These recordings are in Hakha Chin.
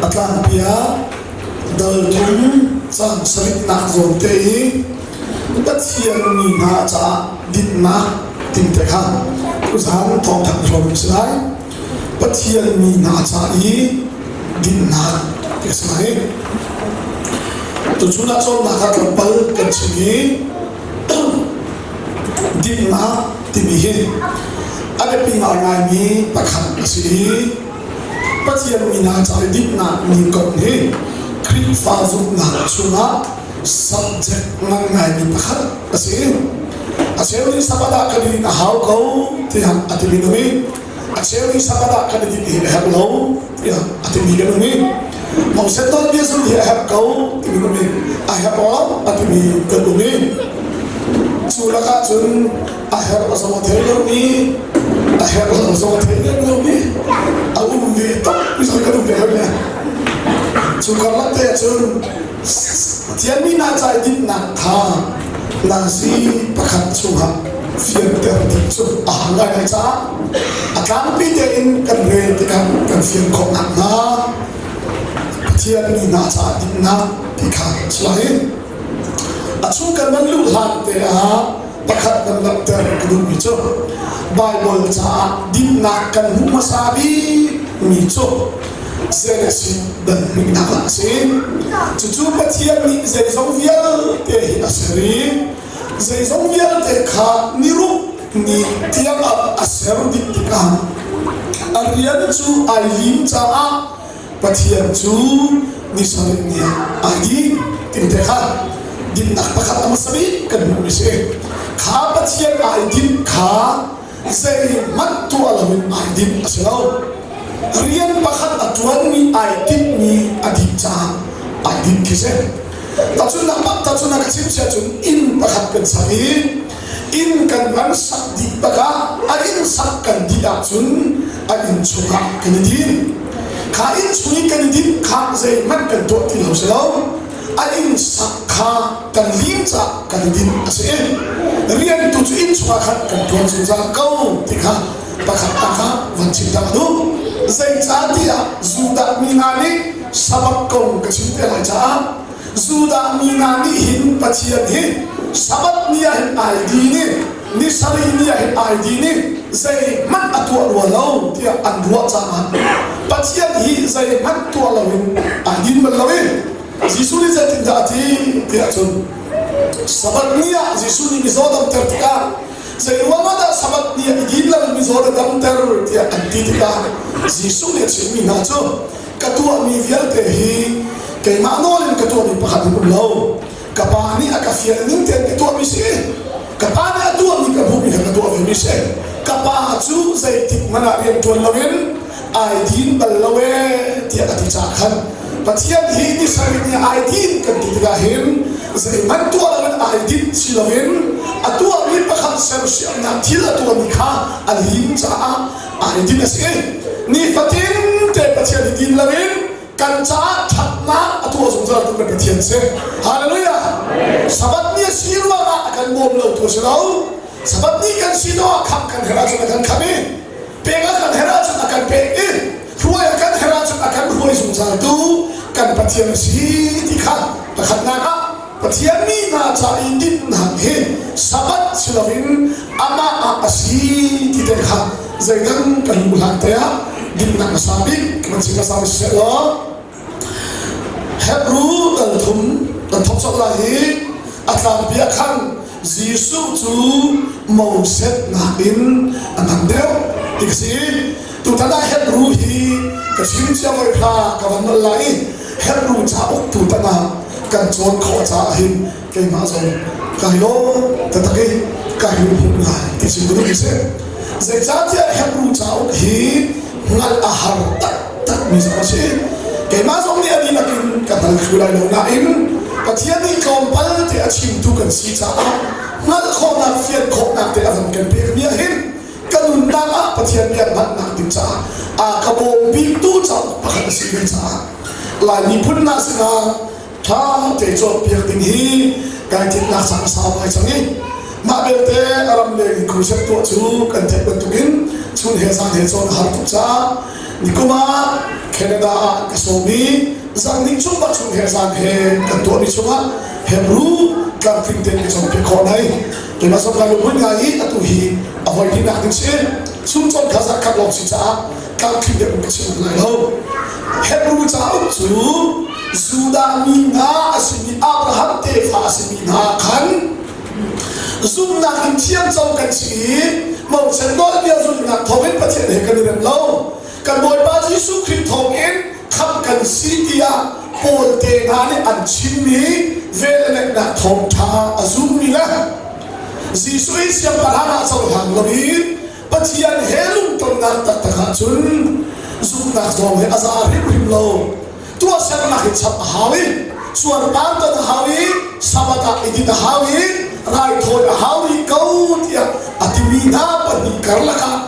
A tlangpi ah dal thum caang sarihnak zawn te i Pathian mi hna caah dinnak tinte kha tuzaan thawngthanh hrawm a si lai. Pathian mi hna ca i dinnak ti a si lai. Tuchun ah cawnnak ah tlawmpal kan chim i dinnak timi hi a biapi ngaingaimi pakhat a si i Pathian mi hna ca i dinnak mi kong hi Khrihfa zumhnak chungah subject ngan ngaimi pakhat a si. A cheu nih Sabbath ah kan i a hau ko tiah a timi um i a cheu nih Sabbath ah kan i dinh hi a herh lo tiah a timi kan um i Moses nawlbia zulh hi a herh ko timi um i a herh lo a timi kan um i cu lakah cun a herh zong a thei lomi a herh lo zong a thei lem lomi a um ve tuk mi zong kan um ve hoi le cu karlak te ahcun Pathian mi hna ca i dinnak kha nazi pakhat chungah fianter ding cu a har ngaingai caah a tlangpi tein kan rel tikah kan fian khawh nakhnga Pathian mi hna caah dinnak ti kha si lai. A chung kan van luh hlan te ah pakhat kan langhter ka duhmi cu Baibal caah dinnak kan hmuh hmasa bik mi cu Genesis dal hnihnak ah a si. Cucu Pathian nih zeizong vialte hi a ser i zeizong vialte kha niruk ni tiang ah a ser dih tikah a rian cu ai lim caah Pathian cu ni sarih ni ah ai din timi te kha dinnak pakhat a hmasa bik kan hmuhmi si. Kha Pathian ai dinh kha zeihmanh tuah loin ai dinh a si lo. Rian pakhat a ṭuanmi ai tinhmi a dih caah ai dinh khi si. Tahchunhnak bak tahchunhnak ka chim sia cun inn pakhat kan sak i inn kan van sak dih takah a inn sak kan dih ahcun a inn chungah kan i din. Kha inn chung i kan i dinh kha zeihmanh kan tuah ti lo si lo. A inn sak kha kan lim caah kan i dinh a si. Rian tu cu inn chungah khan kan ṭuan zungzal ko ti kha pakhat ta kha van chim ta ka duh. Zeicahtiah Judah mi hna nih Sabbath kong ka chim te lai caah Judah mi hna nih hin Pathian hi Sabbath ni ah hin ai din i ni sarih ni ah hin ai din i zeihmanh a tuah rua lo tiah an ruah caah Pathian hi zeihmanh tuah loin ai din bal lo i Jesuh nih zeitindah a ti tiah cun Sabbath ni ah Jesuh nih mizaw damter tikah zei ruangah dah Sabbath ni ah i din lo in mizaw na damter tiah an ti tikah Jesuh nih a chimmi hna cu ka tuahmi vialte hi keimah nawl in ka tuahmi pakhat in um lo ka pa nih a ka fial ning tein ka tuahmi si ka pa nih a tuahmi ka hmuhmi kha ka tuah vemi si ka pa cu zeitik hmanh ah rian ṭuan loin ai din bal lo ee tiah a ti caah khan Pathian hi ni sarih ni ai din kan ti tikah hin zeihmanh tuah loin ai din si loin a tuahmi pakhat sersiamnak thil a tuahmi kha a lim caah ai din a si. Nifatin te Pathian hi din loin kan caah ṭhatnak a tuah zungzal tu kan Pathian si. Hallelujah! Sabbath ni a si ruangah a kan bawm lo tu a si lo. Sabbath ni kan si ah khamh kan herh ahcun a kan khamh i pek a kan herh ahcun a kan pek i hruai a kan herh ahcun a kan hruai zungzal tu kan Pathian a si ti kha pakhatnak ah Pathian mi hna ca i dinhnak hi Sabbath si loin amah ah a si ti te kha zeidang kan hmuh hlan te ah dinnak hmasa bik kan chim hmasa siseh law Hebrew dal thum kan thawk colh lai i a tlangpi ah khan Jesuh cu Moses nakin a ngan deuh ti ka si. Tutan ah Hebrew hi ka chim cia voi kha ka van nolh lai i Hebrew cauk tutan ah kan cawn khawh caah hin keimah zong kai lawm taktak i kai lunghlum ngai ti chim ka duh mi si. Zeicahtiah Hebrew cauk hi hngalh a har taktak mi zong a si. Keimah zong nih a dihlak in ka hngal thlu lai lo nain Pathian nih tlawmpal te a chimtu kan si caah hngalh khawhnak fian khawhnak te a van kan pekmi ah hin ka nunnak ah Pathian bia hngalhnak ding caah a ka bawm biktu cauk pakhat a si ve caah Lai miphun hna sinah ṭha te cawnpiak ding hi kai tinhnak caan a sau ngai cang i. Mah belte a ram leng in crusade tuah cu kan theih bantukin chun he zan he cawn a har tuk caah nikum ah Canada ah ka sawm i zarhnih chung bak chun he zan he kan tuahmi chungah Hebrew tlamtling tein ka cawnpiak khawh lai. Keimah zong ka lungmun ngai i atu hi a voi hnihnak ding si. Chung cawn kha zarhkhat lawng si caah tlamtling deuh in ka chim lai lo. Hebrew cauk cu Judah mi hna a simi Abraham tefa a simi hna khan zumhnak in thiamco kan si i Moses nawlbia zulhnak thawngin Pathian he kan i rem lo. Kan Bawipa Jesuh Khrih thawngin khamh kan si tiah Paul te hna nih an chimmi velngeihnak thawngṭha a zummi le Jesuh i siangpahrang ah cohlang loin Pathian he lungtonnak taktak ahcun zumhnak zong hi a za hrimhrim lo. Tuahsernak hi chap a hau i cuarpar ton a hau i Sabbath ah i din a hau i raithawi a hau rih ko tiah a timi hna pahnih karlak ah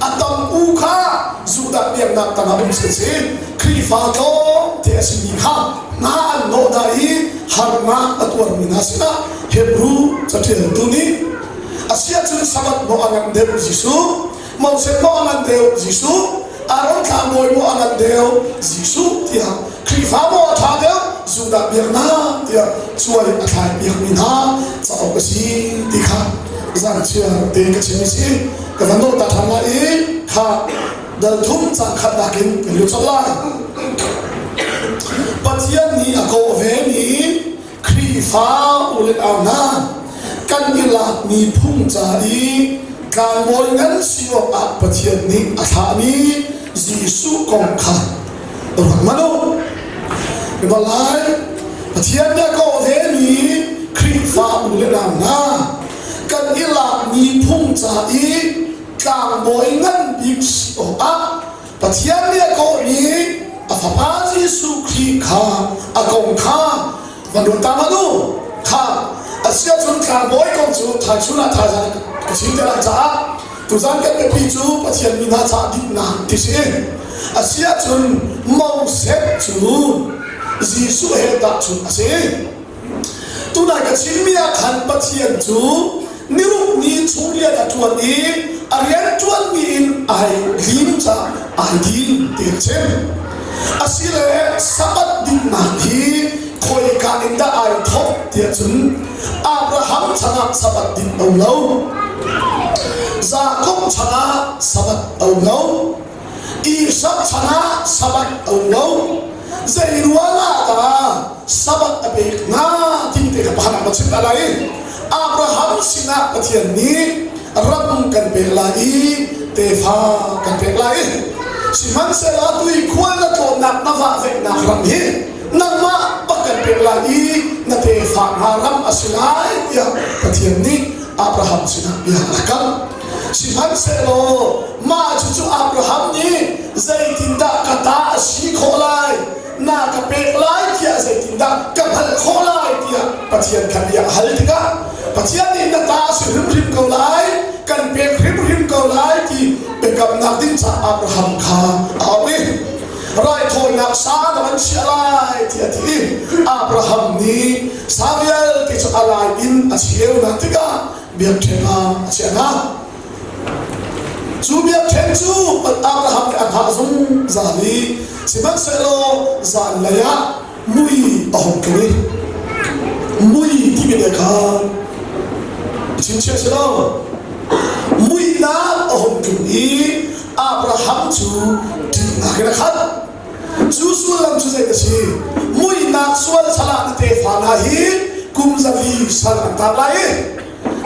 a tam u kha Judah biaknak tangah um si si Khrihfa tlawmte a simi kha hna an nawh hna i harnak a tuarmi hna sinah Hebrew caṭialtu nih a si ahcun Sabbath maw a ngan deuh Jesuh Moses maw a ngan deuh Jesuh Aaron tlangbawi maw a ngan deuh Jesuh tiah Khrihfa maw a ṭha deuh Judah biaknak tiah cuai a thlai piakmi hna cauk a si ti kha zangchiar te ka chim si ka van nawl ta ṭhan lai i kha dal thum cang khatnak in kan lut colh lai. Pathian nih a kawh ve mi Khrihfa u le nau hna, kan i lakmi phung ca i tlangbawi ngan si awkah Pathian nih a thlahmi Jesuh kong kha ruat hmanh u. Lai Pathian nih a kawh vemi Khrihfa u le nau hna, kan i lakmi phung ca i tlangbawi ngan bik si awkah Pathian nih a kawhmi a Fapa Jesuh Khrih kha a kong kha van ruat ta hmanh u. Kha a si ahcun tlangbawi kong cu thaizun ah thaizang ka chim te lai caah tuzan kan biapi cu Pathian mi hna caah diknak ti si. A si ahcun Moses cu Jesuh he tahchunh a si. Tunai ka chimmi ah khan Pathian cu niruk ni chung rian a ṭuan i a rian ṭuanmi in ai lim caah ai din ti a chim. Asile Sabbath dinnak hi khoika in dah ai thawk tiah cun Abraham chan ah Sabbath din a um lo. Jakob chan ah Sabbath a um lo. Isak chan ah Sabbath a um lo. Zei ruangah dah Sabbath a pek hnga ti te kha pakhat ah ka chim ta lai. Abraham sinah Pathian nih ram kan pek lai i tefa kan pek lai. Sihmanhsehlaw tui khual na tlawnnak na vah vehnak ram hi nangmah bak kan pek lai i na tefa hna ram a si lai tiah Pathian nih Abraham sinah bia a kam. Sihmanhsehlaw mah cucu Abraham nih zeitindah ka ta a si khawh lai, na ka pek lai tiah zeitindah ka hngalh khawh lai tiah Pathian kha bia a hal tikah Pathian nih na ta a si hrimhrim ko lai, kan pek hrimhrim ko lai ti biakamnak ding caah Abraham kha a auh i raithawinak sa na van chiah lai tiah a ti i Abraham nih sa vialte cu a lai in a cheu hna tikah biakṭheng ah a chiah hna. Cu biakṭheng cu Abraham nih a hngah zungzal i sihmanhsehlaw zanlei ah mui a hung tlung i mui timi te kha chingchiah si lo muihnak a hung tlung i Abraham cu ṭihnak in a khat. Cu sullam cu zei a si? Muihnak sual sal ah na tefa hna hi kum zabi sal an tar lai i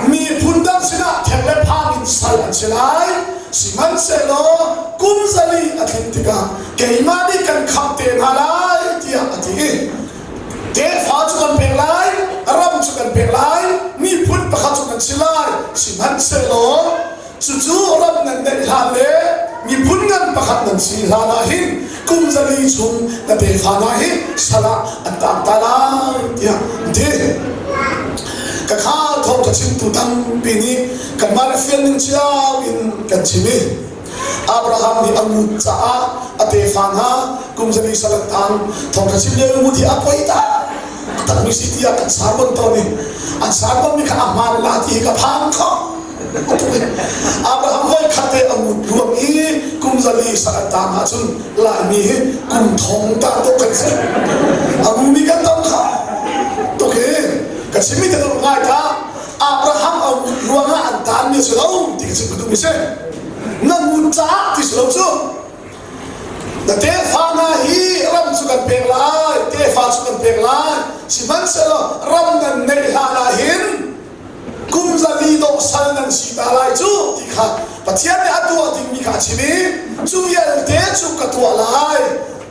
miphun dang sinah thek le phang in sal an si lai. Sihmanhsehlaw kum zali a tlin tikah keimah nih kan khamh te hna lai tiah a ti i tefa cu kan pek lai, ram cu kan pek lai, miphun pakhat cu kan si lai. Sihmanhsehlaw Cucu ram nan neih hlan le miphun ngan pakhat nan si hlan ah hin kum zali chung na tefa hna hi sal ah an tang ta lai tiah an ti. Ka kha thawngṭha chimtu tampi nih kanmah le fian ning cio in kan chim i Abraham nih a ngut caah a tefa hna kum zali sal an tang thawngṭha chim lio ngut hi a poi tak. takmi si tiah kan sermon tawn i an sermon mi kha a hmaan la ti hi ka phang kho Abraham voi khat te a ngut ruang i kum zali sak an tang ahcun Laimi hi kum thong ta tuk kan si. A ngumi kan tam kha tuk hi ka chimmi te tuk ngai ta Abraham a ngut ruangah an tan mi si lo ti ka chim ka duh mi si. Na ngut caah ti si lo cu. Na tefa hna hi ram cu kan pek lai, tefa cu kan pek lai. Sihmanhsehlaw ram nan neih hlan ah hin kum zali dawh sal nan si ta lai cu ti kha Pathian nih a tuah dingmi kha a chim i cu vialte cu ka tuah lai.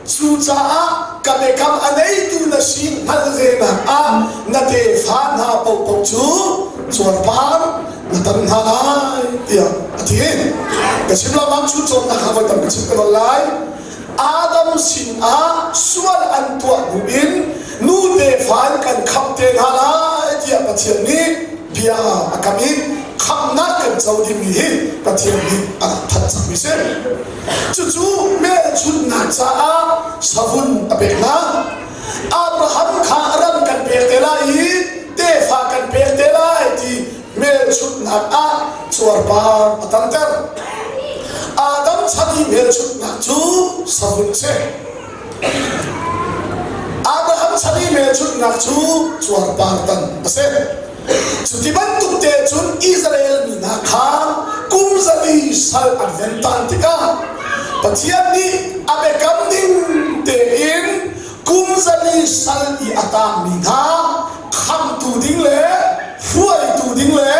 Cucaah ka biakam a neitu na si hngalh venak ah na tefa hna paohpaoh cu cuarpar na tan hna lai tiah a ti. Ka chim lengmang cu cawnnak kha voi tam ka chim ka nawl lai. Adam sinah sual an tuah hnu in nu tefa in kan khamh te hna lai tiah Pathian nih bia a kam i khamhnak kan co dingmi hi Pathian nih a rak thanh cangmi si. Cucu hmelchunhnak caah savun a pek hna. Abraham kha ram kan pek te lai i tefa kan pek te lai ti hmelchunhnak ah cuarpar a tanter. Adam chan i hmelchunhnak cu savun a si. Abraham chan i hmelchunhnak cu cuarpar tan a si. Cuti bantuk te cun Israel mi hna kha kum zali sal an ven tan tikah Pathian nih a biakam ning tein kum zali sal i a tangmi hna khamtu ding le hruaitu ding le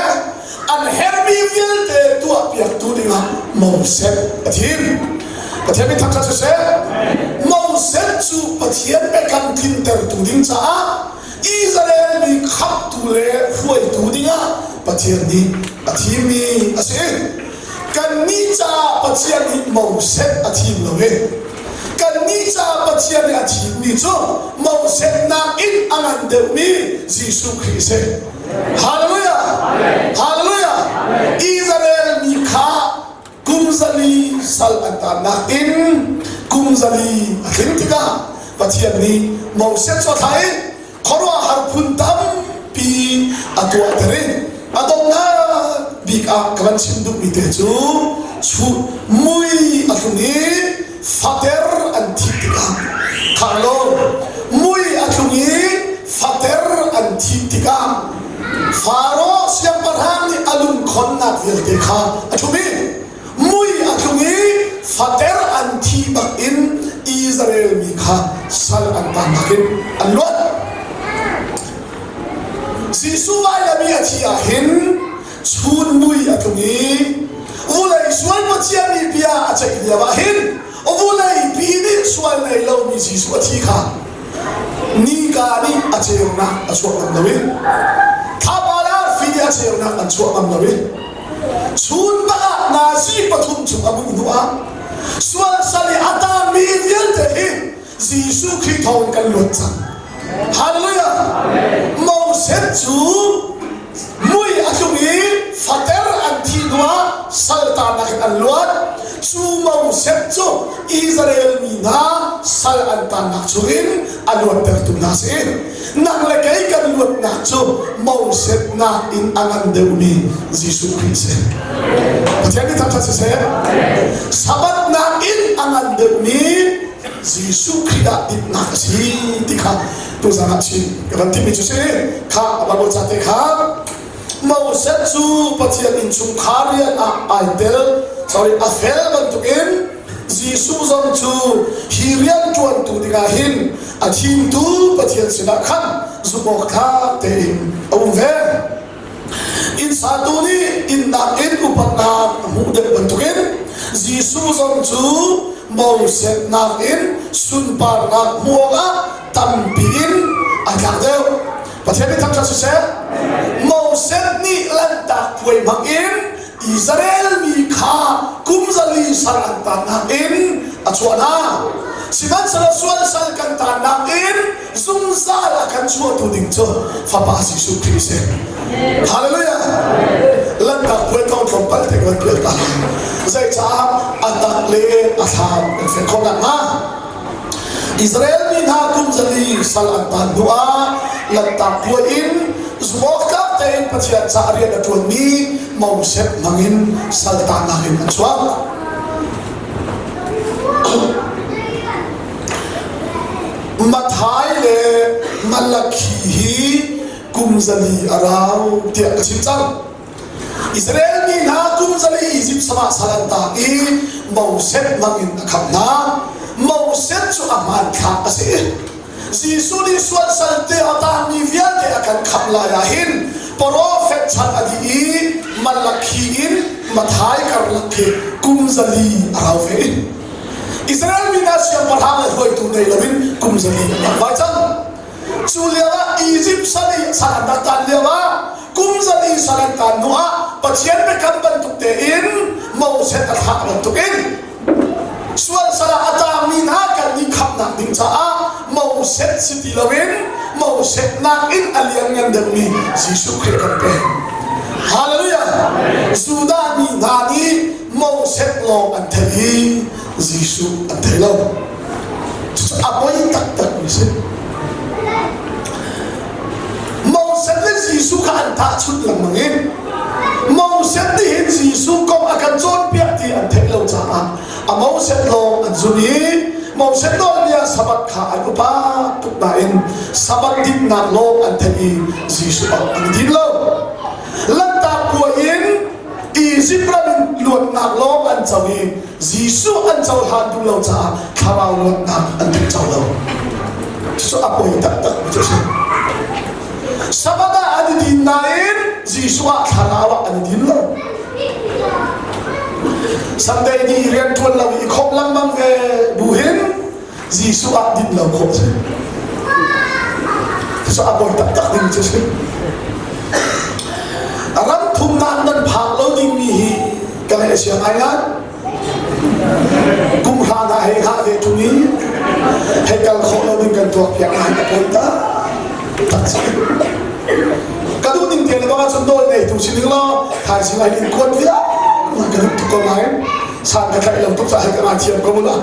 an herhmi vialte tuahpiaktu dingah Moses a thim. Pathian min thangṭhat siseh. Moses cu Pathian biakam tlintertu ding caah Israel mi khamhtu le hruaitu dingah Pathian nih a thimmi a si. Kannih caah Pathian nih Moses a thim lo i kannih caah Pathian nih a thimmi cu Moses nakin a ngan deuhmi Jesuh Khrih a si. Hallelujah! Hallelujah! Israel mi kha kum zali sal an tannak in kum zali a tling tikah Pathian nih Moses cu a thlah i khuaruahhar phun tampi a tuahter i a donghnak bik ah ka van chim duhmi te cu chuh mui a tlung i fater an thih tikah thah lo mui a tlung i fater an thih tikah Faro siangpahrang nih a lungkhonnak vialte kha a ṭhum i mui a tlung i fater an thih bak in Israel mi kha sal an tannak in an luat. Jesuh vailam i a thih ah hin chun mui a tlung i vulei sual Pathian nih bia a ceih lio ah hin vulei pi nih sual nei lomi Jesuh a thi kha nika nih a ceunak a chuah ngam lo i thlapa le arfi nih a ceunak an chuah ngam lo i chun bak ah nazi pathum chung a hmuh hnu ah sual sal i a taanmi vialte hi Jesuh Khrih thawng kan luat cang. Hallelujah! Moses cu mui a tlung i fater an thih hnuah saltanak in an luat. Cu Moses cu Israel mi hna sal an tannak chungin a luattertu hna a si. Nang le kei kan luatnak cu Moses nakin a ngan deuhmi Jesuh Khrih a si. Pathian nih thangṭhat siseh. Sabbath nakin a ngan deuhmi Jesuh Khrih ah dinnak a si ti kha tuzan ah chim ka van timmi cu si kha a Bible ca te kha Moses cu Pathian innchungkhar rian ah ai tel sorry a fel bantukin Jesuh zong cu hi rian ṭuantu dingah hin a thimtu Pathian sinah khan zumh awk tlak tein a um ve. Inn satu nih innnak in upatnak a hmuh deuh bantukin Jesuh zong cu Moses nakin sunparnak hmuh awkah tampi in a tlak deuh. Pathian nih thangṭhat siseh. Moses nih Lanhtak Puai hmang in Israel mi kha kum zali sal an tannak in a chuah hna. Sihmanhsehlaw sual sal kan tannak in zungzal a kan chuahtu ding cu Fapa Jesuh Khrih a si. Hallelujah! Lanhtak Puai kong tlawmpal te kan pial ta. Zeicah a tak le a thlam kan fian khawh nakhnga. Israel mi hna kum zali sal an tan hnuah. Lanhtak puai in zumhawktlak tein Pathian caah rian a ṭuanmi Moses hmangin saltannak in an chuak. Matthai le Malakhi hi kum 400 a rau tiah ka chim cang. Israel mi hna kum 400 Izipt sama sal an taak i Moses hmangin a khamh hna. Moses cu a hmanthlak a si. Jesuh nih sual salte a taangmi vialte a kan khamh lai ah hin profet chan a dih i Malakhi in Matthai karlak khi kum 400 a rau ve. Israel mi hna siangpahrang le hruaitu nei loin kum 400 an rak vai cang. Cu lioah Izipt sal i sal an rak taan lioah kum 400 sal an taan hnuah Pathian biakam bantuk tein Moses a thlah bantukin Sual sal ah a taangmi hna kan i khamhnak ding caah Moses si ti loin Moses nakin a lianngan deuhmi Jesuh Khrih kan pek. Hallelujah! Judah mi hna nih Moses lawng an theih i Jesuh an thei lo. Cucu a poi taktakmi si. Moses le Jesuh kha an tahchunh lengmang i Moses nih hin Jesuh kong a kan cawnpiak ti an theih lo caah a Moses lawng an zumh i Moses nawlbia Sabbath kha an upa tuk nain Sabbath dinnak lawng an theih i Jesuh ah an i din lo. Lanhtak puai in Izipt ram in luatnak lawng an co i Jesuh an cohlan duh lo caah thlarau luatnak an duh co lo. Cucu a poi taktak mi cu a si. Sabbath ah an i din nain Jesuh ah thlarau ah an i din lo. Sunday ni rian ṭuan lo i khawmh lengmang ve bu hin Jesuh ah din lo khawh si. Cucu a poi taktak ding cu si. Ram thumnak nan phak lo dingmi hi ka ngaih a chia ngai ngai. Kum hra hna hei hah ve ṭung i hei kal khawh lo ding kan tuah piak ngai a poi tak tak si. Ka duh ning te le bang ahcun nawl ngeitu si ning law thaizing ai in kuat vial ka duh tuk ko nain san ka tlaih lo tuk caah hei ka ngaithiam ko mu la.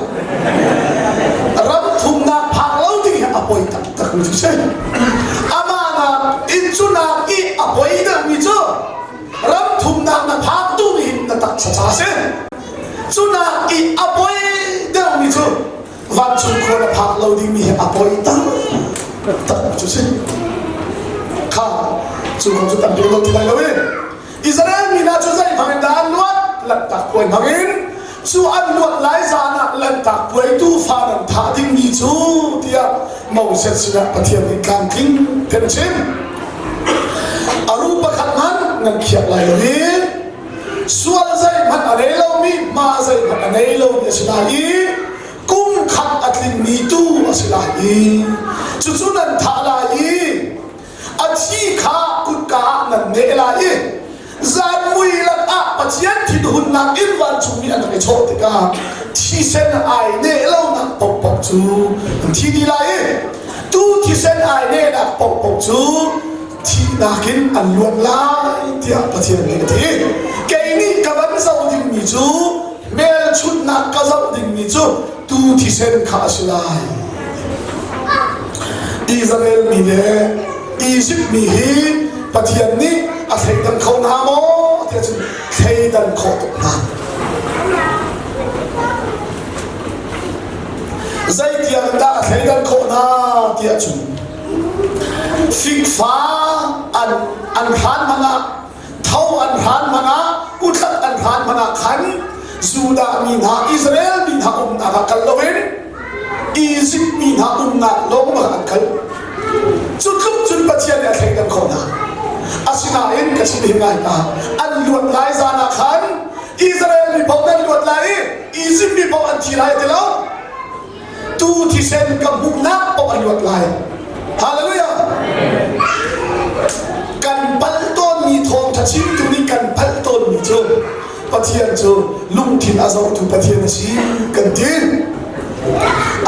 Ram thumnak phak lo ding hi a poi taktak mi cu si. Amah nak in cu nak i a poi deuhmi cu ram thumnak na phak tu nih na taksa ca si. Cu nak i a poi deuhmi cu vancung khua na phak lo dingmi hi a poi taktak mi cu si. Kha cu kong cu tampi lo ti lai lo i Israel mi hna cu zeihmang in dah an luat? Lanhtak puai hmang in. Cu an luat lai zan ah lanhtak puai tuufa nan thah dingmi cu tiah Moses sinah Pathian nih tlamtling tein a chim. A ru pakhat hmanh nan khiak lai lo i sual zeihmanh a nei lomi, hma zeihmanh a nei lomi a si lai i kum khat a tlingmi tu a si lai i cucu nan thah lai i a thi kha kutka ah nan neh lai i zan mui lakah Pathian thinhunnak in vancungmi an rak i chawh tikah thisen ai neh lonak paohpaoh cu an thi dih lai i tu thisen ai nehnak paohpaoh cu thihnak in an luat lai tiah Pathian nih a ti. Kei nih ka van zoh dingmi cu hmelchunhnak ka zoh dingmi cu tu thisen kha a si lai. Israel mi le Izipt mi hi Pathian nih a thleidan kho hna maw tiah cun thleidan khawh tuk hna. Zeitiang dah a thleidan khawh hna tiah cun fikfa an an hran hmanh ah tho an hran hmanh ah uthlat an hran hmanh ah khan Judah mi hna Israel mi hna umnak ah kal loin Izipt mi hna umnak lawng ah an kal. Cu tluk cun Pathian nih a thleidan khawh hna. Asinain ka chim hi ngai ta an luat lai zan ah khan Israel mi paoh nan luat lai i Izipt mi paoh an thi lai ti lo. Tu thisen ka hmuhnak paoh an luat lai. Hallelujah! Kan palh tawnmi thawngṭha chimtu nih kan palh tawnmi cu Pathian cu lungthin a zohtu Pathian a si kan ti.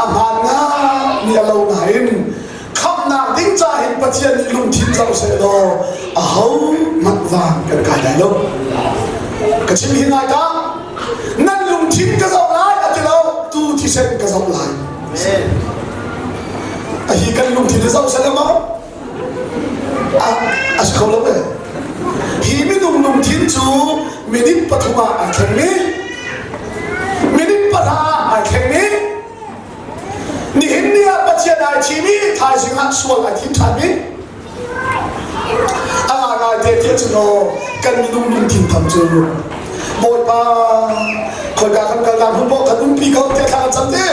A hmaan mi a lo nain khamhnak ding ca hin Pathian nih lungthin zoh seh law ahohmanh van kan kai lai lo. Ka chim hi ngai ta. Nan lungthin ka zoh lai a ti lo, tu thisen ka zoh lai. A hi kan lungthin hi zoh seh maw? A si kho lo e. Hi minung lungthin cu minute pathum ah ai thlengmi, minute pahra ah ai thlengmi, nihin ni ah Pathian ai thimi, thaizing ah sual ai thim ṭhanmi. A ngaingai te tiah cun aw kan minung lungthin tham cu Bawipa khoika kan kalnak hmun paoh kan umpi ko tiah thla kan cam te.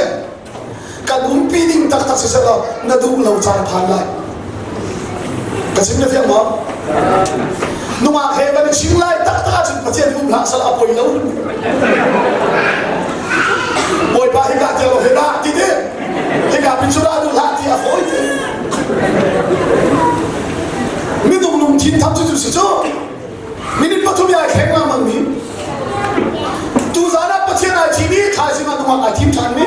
Kan umpi ding taktak siseh law na duh lo caan phan lai. Ka chim na fiang maw? Nungak he kan i ching lai taktak ahcun Pathian um hlah sal a poi lo. Bawipa hika tiang lo he dah ti ti. Hika pin cu dah duh hlah ti a fawi te. Minung lungthin tham cu cu si cu. Minute pathum i ai thleng lengmang mi. Tuzaan ah Pathian ai thim i thaizing ah nungak ai thim ṭhan mi.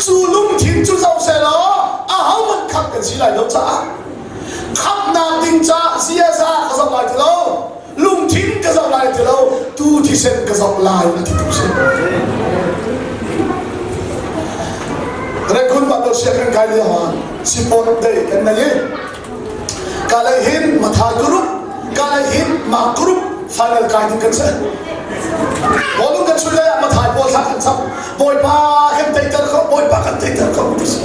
Cu lungthin cu zoh sehlaw ahohmanh khamh kan si lai lo caah khamhnak ding caah ziaza ka zoh lai ti lo lungthin ka zoh lai ti lo tu thisen ka zoh lai a ti tu si. Rekhun Bible sianginn kai lio ah sipawt day kan nei i Kalay hin Mathai group, Kalay hin Mark group final kai ding kan si. Bawlung kan chun lai ah Mathai pawl thla kan cam. Bawipa kan teiter ko, Bawipa kan teiter ko ti si.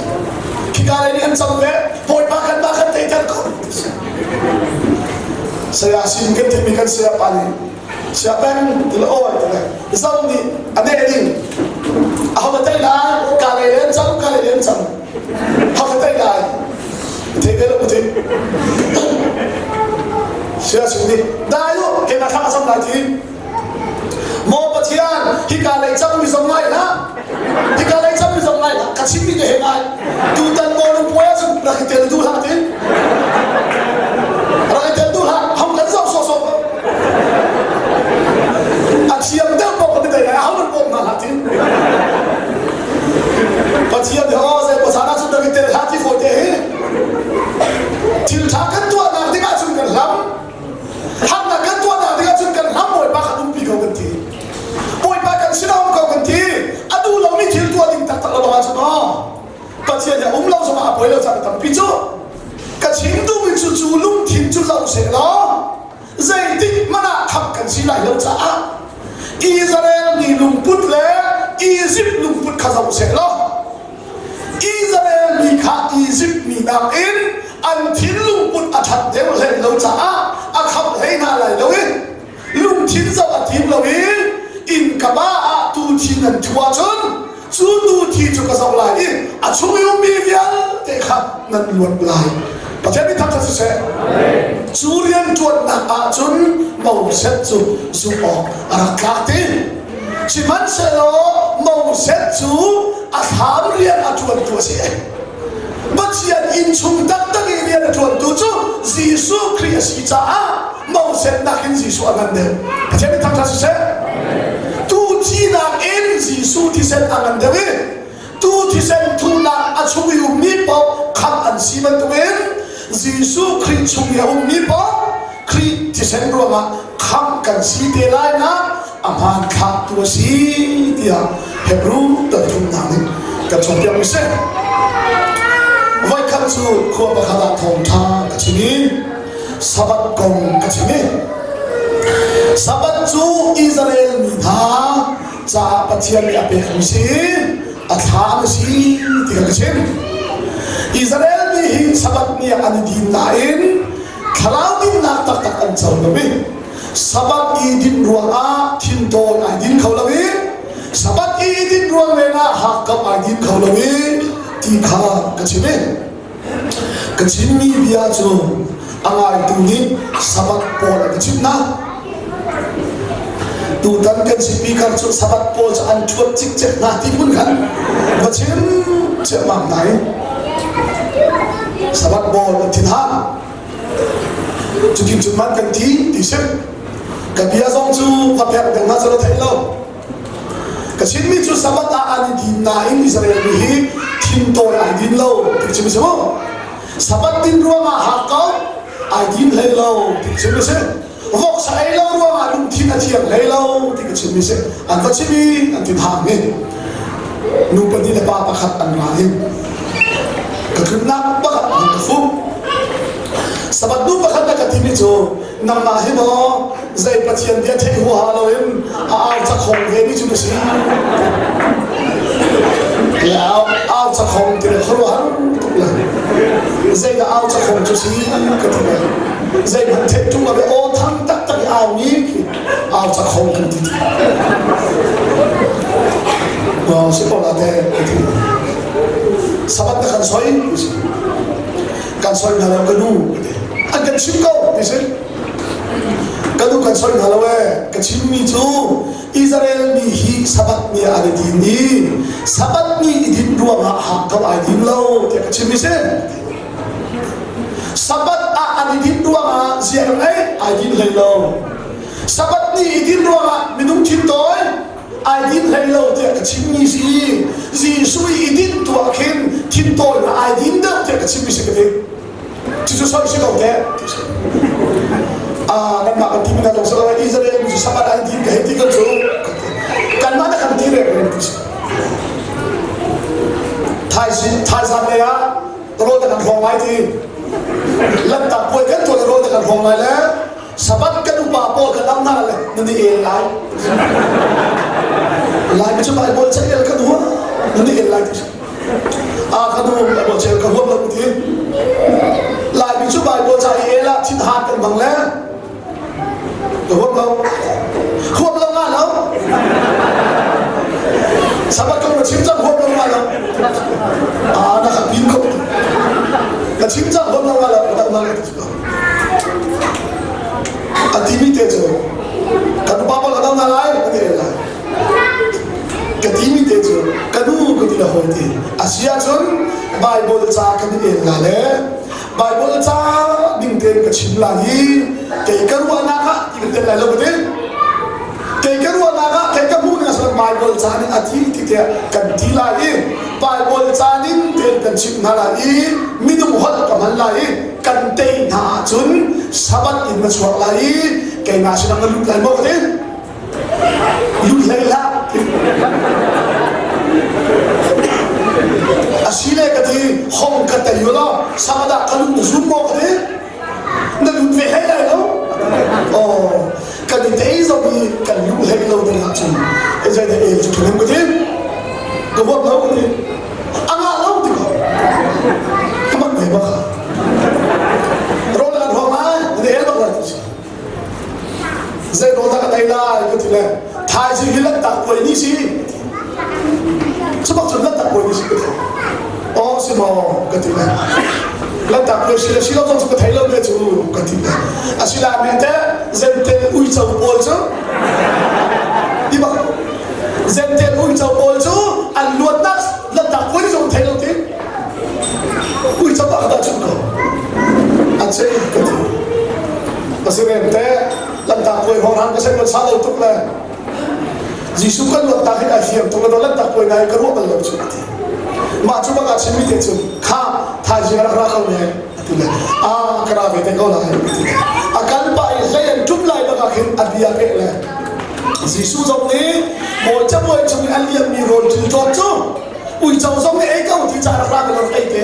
Khi kalay nih an cam ve, Bawipa kan mah kan teiter ko ti si. Saya sin kan timi kan saya pa nih saya peng ti le oi ti le zau nih a neh ding aho na tei lai kalay le an cam kalay le an cam Hak tei lai. Thei ve lo ku thei. Sia sing nih dai u keimah thla ka cam lai ti. Maw Pathian hika lei cam mi zong ngai hlah. Hika lei cam mi zong ngai hlah. Ka chim mi te he ngai. Tutan maw lungpuai ahcun rak i tel duh hlah ti. Rak i tel duh hlah. Hong kan zoh sawhsawh ko. A thiam deuh paoh kan i tei lai. Aho nan bawm hna hlah ti. Pathian hi aw zei pasal ah cun rak i tel hlah ti fawi te hi thil ṭha kan tuahnak ding ahcun kan hlam harnak kan tuahnak ding ahcun kan hlam Bawipa kan umpi ko kan ti Bawipa kan sinah um ko kan ti a duh lomi thil tuah ding taktak lo bang ahcun aw Pathian hi a um lo zongah a poi lo caan tampi cu ka chim duhmi cu cu lungthin cu zoh seh law zeitik hmanh ah khamh kan si lai lo caah Israel mi lungput le Izipt lungput kha zoh seh law Israel mi kha Izipt mi nakin an thinlungput a ṭhat deuh hlei lo caah a khamh hlei hna lai lo i lungthin zoh a tim lo i innkaba ah tu thi nan thu ahcun cu tu thi cu ka zoh lai i a chung i ummi vialte kha nan luat lai. Pathian nih thangṭhat siseh. Cu rianṭuannak ahcun Moses cu zumh awk a rak tlak ti. Sihmanhsehlaw Moses cu a thlam rian a ṭuantu a si. Pathian inn chung taktak i rian a ṭuantu cu Jesuh Khrih a si caah Moses nakin Jesuh a ngan deuh. Pathian nih thangṭhat siseh. Tu thinak in Jesuh thisen a ngan deuh i tu thisen thuhnak a chung i ummi paoh khamh an si bantukin Jesuh Khrih chung i a ummi paoh Khrih thisen ruangah khamh kan si te lai nak a hmanthlaktu a si tiah Hebrew tanthumnak nih kan cawnpiak mi si. Voikhat cu khua pakhat ah thawngṭha ka chim i Sabbath kong ka chim i Sabbath cu Israel mi hna caah Pathian nih a pekmi si a thla a si ti kha ka chim. Israel mi hi Sabbath ni ah an i din nain thlarau dinnak taktak an co lo i Sabbath i din ruangah thintawn ai din kho lo i Sabbath i din ruang lengah hakkauh ai din kho lo i ti kha ka chim i ka chimmi bia cu a ngaitu nih Sabbath pawl an ka chimh hna. Tutan kan speaker cu Sabbath pawl cu an ṭhuat cikcek hna ti phun khan va chim ciammam hna i Sabbath pawl an thinhang. Cutin cun man kan thi ti si. Ka bia zong cu va pek ding hna cu na theih lo. Ka chimmi cu Sabbath ah an i din nain Israel mi hi thintawi ai din lo ti chim si mu. Sabbath din ruangah hakkau ai din hlei lo ti chim si. Voksa ei lo ruangah lungthin a thiang hlei lo ti ka chimmi si. An va chim i an ti phang i nu pahnih le pa pakhat an ra i ka tlunnak pakhat an ka fuh. Sabbath nu pakhat na ka timi cu nangmah hi maw zei Pathian bia theih huaha loin a au cakhong ve mi cu na si. Au au cakhong ti le khuaruahhar tuk le zeidah au cakhong cu si ka ti le zeihmanh theih ṭung lo aw thang taktak i au mi khi au cakhong kan ti ti. Si ko la te ka ti. Sabbath na kan soi kan soi hna lo ka nu an kan chim ko ti si ka nu kan soi hna lo e ka chimmi cu Israel mi hi Sabbath ni ah an i din i Sabbath ni i din ruangah hak ko ai din lo tiah ka chim i si Sabbath ah an i din ruangah ziar ei ai din hlei lo Sabbath ni i din ruangah minung thin tawi ai din hlei lo tiah ka chimmi si Jesuh i din tuah khin thintawinak ai din deuh tiah ka chimmi si ka ti cucu soi si ko teh ah nanmah kan ti mi na zong si lo Israel mi cu Sabbath ai din ka hei ti kan cu kanmah na kan ti rek rek ti si thaizan lei ah rawl kan hrawng lai ti lantak puai kan tuah rawl kan hrawng lai le Sabbath kan upa pawl kan am hna le nan i el lai. Lai mi cu Bible ca el kan huam nan i el lai ti. A kan huam Bible ca el ka huam lo ti. Lai mi cu Bible ca i el ah thin han kan bang le ka huam lo. Huam lo nga lo. Sabbath kong na chim cang huam lo nga lo. A na ka pin kho. Ka chim cang huam lo nga lo. Ka dang na A timi te cu kan upa pawl ka dang hna lai ka ti lai. Ka timi te cu ka nu ka ti le hawi ti. A si ahcun Bible ca kan i el la le Bible ca ding tein ka chim lai i kei ka ruahnak ah ti ka tel lai lo ka ti. Kei ka ruahnak ah kei ka hmuh ning ah Bible ca nih a ti ti tiah kan ti lai i Bible ca ning tein kan chimh hna lai i minung holh ka hman lai i kan tei hna ahcun Sabbath in na chuak lai i keimah sinah na lut lai maw ka ti lut hlei hlah asile ka ti hong ka tei u law Sabbath ah ka lut na zum maw ka ti na lut ve hlei lai lo oh kan i tei zong i kan luh hlei lo ding ahcun zei dah el cu ṭhahnem ka ti ka huat lo ka ti a ngah lo ti ko ka mak ve bak rawl kan hawng lai na el bak lai ti si zei rawl dah ka ei lai ka ti le thaizing hi lanhtak puai ni si cu bak cun lanhtak puai ni si ka ti aw si maw ka ti le lanhtak puai si le si lo zong cu ka thei lo ve cu ka ti le asinain teh zentel uico pawl cu ti bak zentel uico pawl cu an luatnak lanhtak puai zong thei lo ti uico bak dah chun ko an sei ka ti asinain teh lanhtak puai hawng han ka sei sa lo tuk le Jesuh kan luatnak hi ai fiang tuk le lanhtak puai ngai ka ruah bal lo cu a ti mah cu bak ah chimmi te cu kha thaizing rak ra ko ne a ti le a ka ra ve te ko lai a ti le a kal pah i hlei an ṭum lai bak ah khin a bia peh le Jesuh zong nih mawi cabuai cung i an liammi rawl ṭil ṭawt cu uico zong nih ei ko ti ca rak ra ka rak ei te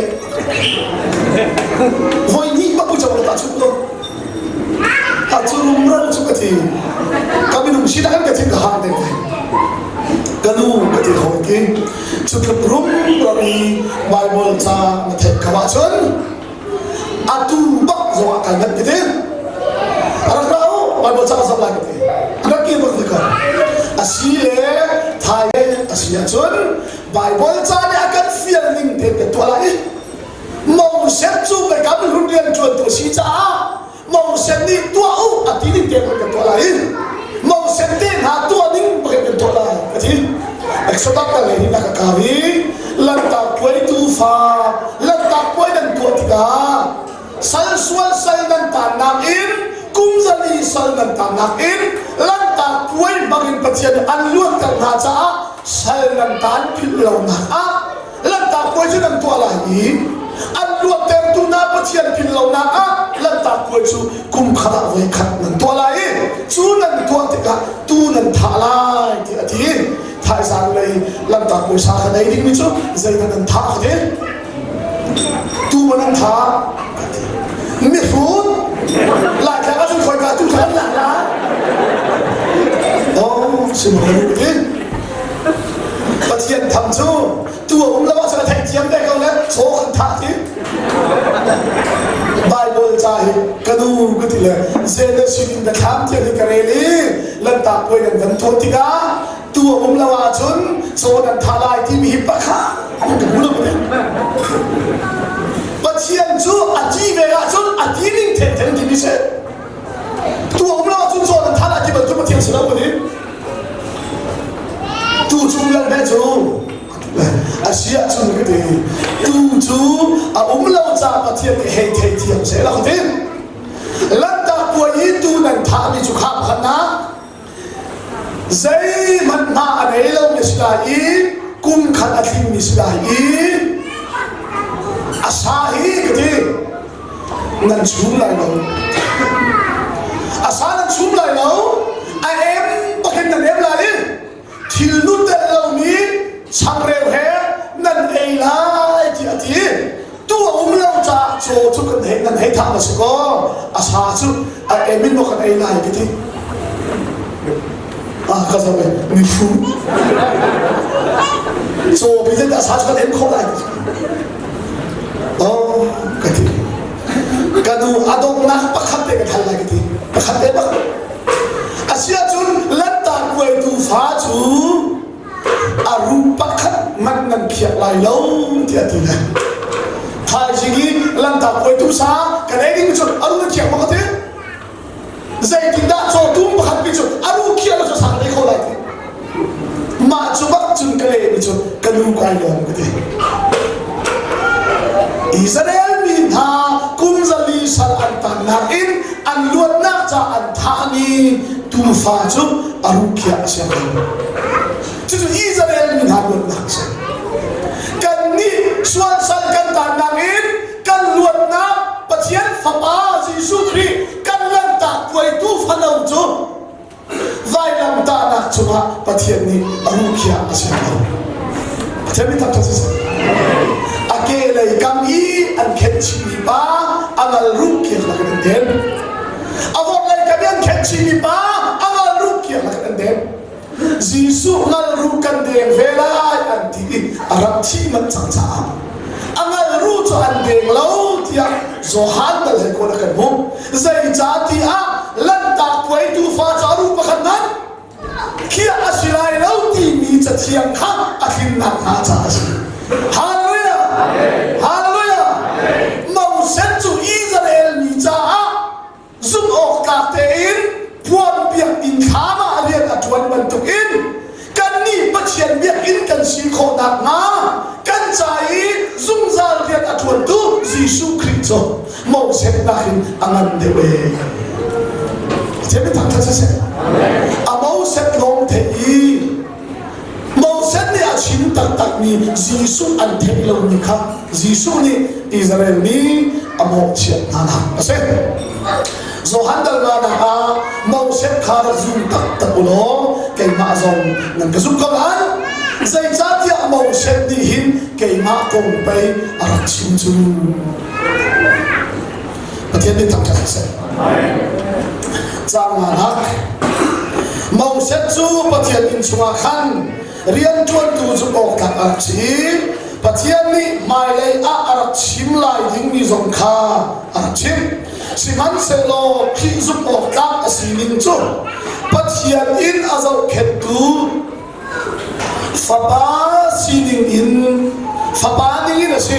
voi hnih bak uico rak ta chuk lo A cu rumro cu ka ti. Ka minung sinak in ka thin ka hang deng deng. Ka nu ka ti hawi ki. Cu tluk rumro i Bible ca na theih ka ahcun atu bak zong ah kai manh ka ti. A rak ra u Bible ca ka zoh lai ka ti. A rak ki bak ti ko. A si le thai a si ahcun Bible ca nih a kan fial ning tein kan tuah lai i Moses cu biakam hlun rianṭuantu a si caah Moses nih tuah u a ti ning te kan tuah lai i Moses te hna tuah ning pakhat kan tuah lai a ti. Exodus ka lei na ka kau i lanhtak puai tuufa lanhtak puai nan tuah tikah sal sual sal nan tannak in kum zali sal nan tannak in lanhtak puai hmang in Pathian nih an luatter hna caah sal nan tan philh lonak ah Lanhtak puai cu nan tuah lai i an luattertu hna Pathian philh lonak ah lanhtak puai cu kum khat ah voi khat nan tuah lai i cu nan tuah tikah tu nan thah lai tiah a ti. Thaizang lei lanhtak puai sa kha ei dingmi cu zeidah nan thah ka ti? Tu ma nan thah? Ka ti. Mihrut! Si maw ka ti? Pathian tham cu tu a um lo ahcun a theihthiam ve ko le chaw kan thah ti. Bible ca hi ka nu ka ti le Genesis in biathlam tiang hi ka rel i lantak puai nan van tuah tikah tu a um lo ahcun chaw nan thah lai timi hi pakhat an ka hmu lo ka ti. Pathian cu a ti ve ahcun a ti ning thengtheng timi si. Tu a um lo ahcun chaw nan thah lai ti bantuk Pathian si lo ka ti. Tu cu um lo hme cu a si ahcun ka ti. Tu cu a um lo caah Pathian nih hei thei thiam seh la ka ti. Lanhtak puai i tu nan thahmi cu kha pakhatnak zeihmanh hma a nei lomi si lai i kum khat a tlingmi si lai i a sa hi ka ti nan chum lai lo a sa nan chum lai lo a em bakin nan em lai i thil nu tel lomi changreu he nan ei lai ti a ti tu a um lo caah caw cu kan hei nan hei thah ma si kaw a sa cu a em in maw kan ei lai ka ti ah ka zoh mi hru caw pi te a sa cu kan em kho lai oh ka ti ka nu a donghnak pakhat te ka thal lai ka ti pakhat te bak asiahcun lantan kuaitu fa cu a ruh pakhat hmanh nan khiak lai lo tiah a ti le thaizing i lantak kuaitu sa kan ei ding cu a ruh nan khiak maw ka ti zeitindah cawtum pakhat pi cu a ruh khiah lo cu sa kan ei kho lai ti mah cu bak cun ka leh mi cu ka nu kai lawm ka ti Israel mi hna kum zali sal an tannak in an luatnak ca an thahmi tuufa cu a ruh khiah a si lo. Cucu Israel mi hna luatnak a si. Kannih sualsal kan tannak in kan luatnak Pathian Fapa Jesuh Khrih kan lanhtak puaitu fano cu vailamtahnak cungah Pathian nih a ruhkhiah a ser lo. Pathian mi taktak si A ke lei kam i an khenh chihmi pa a ngal ruh kiak lakin an den. A vorh lei kam i an khenh chihmi pa a ngal ruh kiak lakin an den. Jesuh ngal ruh kan deng ve lai an ti i a rak thih manh cang caah a ngal ruh cu an deng lo tiah Johan bal he kawl a kan hmuh. Zeicahtiah Lanhtak puai tuufa cu a ruh pakhat hmanh khiah a si lai lo timi cathiang kha a tlinnak hnga caah a si. Hallelujah! Hallelujah! Moses cu Israel mi caah zumh awk tlak tein puan biakinn thlam ah rian a ṭuan bantukin kannih Pathian biakinn kan si khawh nakhnga kan ca i zungzal rian a ṭuantu Jesuh Khrih cu Moses nakin a ngan deuh ee. Pathian mi thangṭhat siseh. A Moses lawng theih i Moses nih a chim taktakmi Jesuh an theih lomi kha Jesuh nih Israel mi a mawhchiat hnanak a si. Johan dalnak ah Moses kha rak zum taktak u law keimah zong nan ka zumh ko lai. Zeicahtiah Moses nih hin keimah kong pei a rak chim cu. Pathian nih thangṭhat siseh. Caang nganak Moses cu Pathian inn chungah khan rianṭuantu zumh awk tlak a rak si i Pathian nih hmailei ah a rak chim lai dingmi zong kha a rak chim. Sihmanhsehlaw Khrih zumh awk tlak a sining cu Pathian inn a zohkhenhtu Fapa sining in fapa ning in a si.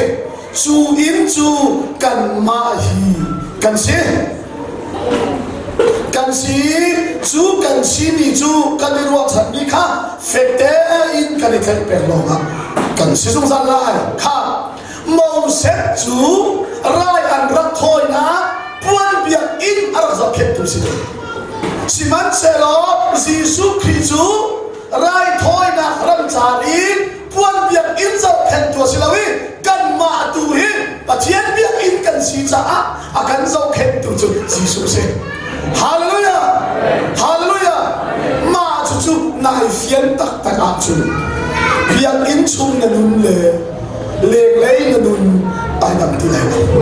Cu inn cu kanmah hi kan si. Kan si cu kan simi cu kan i ruahchanmi kha fek tein kan i tlaih peng lawngah kan si zungzal lai. Kha Moses cu rai an rak thawinak puan biakinn a rak zohkhenhtu si. Sihmanhsehlaw Jesuh Khrih cu raithawinak ramcar i puan biakinn zohkhenhtu a si lo i kanmah tu hi Pathian biakinn kan si caah a kan zohkhenhtu cu Jesuh a si. Hallelujah! Hallelujah! Mah cucu nai fian taktak ahcun biakinn chung na nun le lenglei na nun ai dang ti lai lo.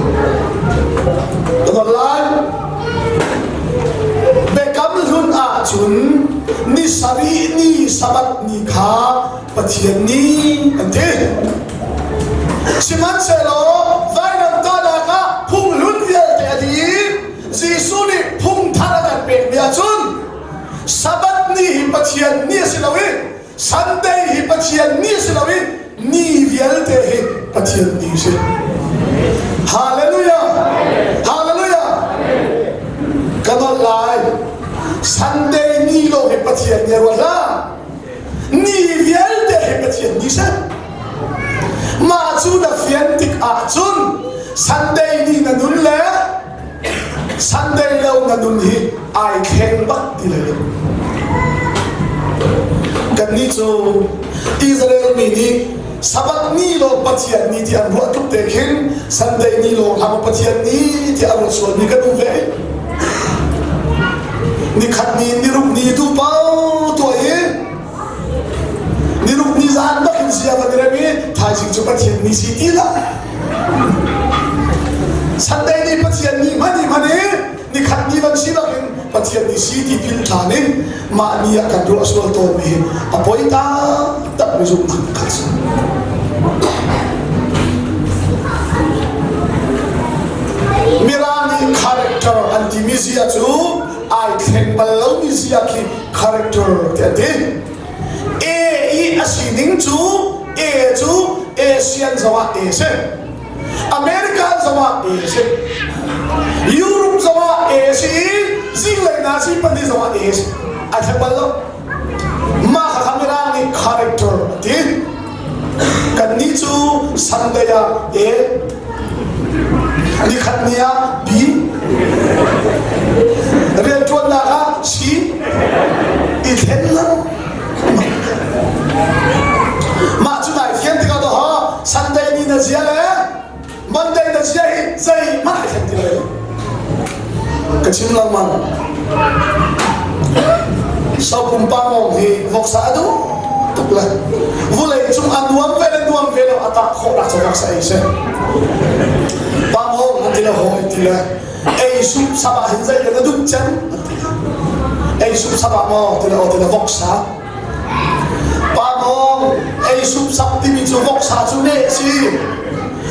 Ka lai. Biakam hlun ahcun ni sarih ni. Sabbath ni kha Pathian ni an ti. Sihmanhsehlaw vailamtahnak ah phunghlun vialte a dih i Jesuh nih phung thar a kan pekmi ahcun Sabbath ni hi Pathian ni a si lo i Sunday hi Pathian ni a si lo i ni vialte hi Pathian ni a si. Hallelujah! Hallelujah! Ka nolh lai. Sunday ni lo hi Pathian ni a ruat hlah. Ni vialte hi Pathian ni si. Mah cu na fian tik ahcun Sunday ni na nun le Sunday lo na nun hi ai thleng bak ti lai lo. Kannih cu Israel mi nih Sabbath ni lawng Pathian ni ti an ruah tluk te khin Sunday ni lawng hlah Pathian ni ti a ruat sualmi kan um ve. Nikhat ni niruk ni tu pau tuah i niruk ni zan bak in sia kan i rem i thaizing cu Pathian ni si ti lah. Sunday ni Pathian ni hman i hman i nikhat ni van si bakin Pathian ni si ti phil ṭhan in mah ni ah kan ruah sual tawnmi hi a poi taktak mi zumhnak khat si. Mirang nih character an timi zia cu ai thleng bal lomi zia khi character ti an ti. A i a sining cu A cu Asian zongah A si. American zongah A si. Europe zongah A si i zinglei Nazi pahnih zongah A si. Ai thleng bal lo. Mah kha Mirang nih character a ti. Kannih cu Sunday ah A, nikhat ni ah B, rianṭuannak ah C, i thlen lo. Mah cu nai fian tikah dawh Sunday ni na zia le Monday na zia hi zeihmanh ai thleng ti lai lo. Ka chim lengmang. Sopum pangong hi voksa a duh tuk le vulei cung a nuam ve le nuam ve lo a tah khawh nak cu voksa ei si. Pangong an ti le hawi ti le ei sup sap ah hin zei na duh cem an ti le ei sup sap ah maw ti le aw ti le voksa Pangong ei sup sap timi cu voksa cu ne a si.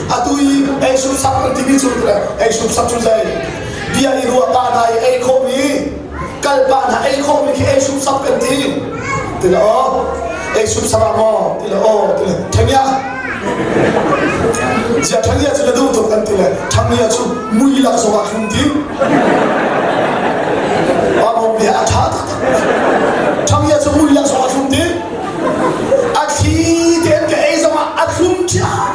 Atu i ei sup sap an timi cu ei sup sap cu zei bia i ruah pa hna i ei khawhmi kal pa hna ei khawhmi khi ei sup sap kan ti. Ti le aw ei sup sap ah maw ti le aw ti le ṭhangya Zia ṭhangya cu na duh tuk an ti le ṭhangya cu mui lak zong ah thlum ti. Pangong bia a ṭha taktak. Ṭhangya cu mui lak zong ah thlum ti. A thli tein ka ei zong ah a thlum ṭhiam.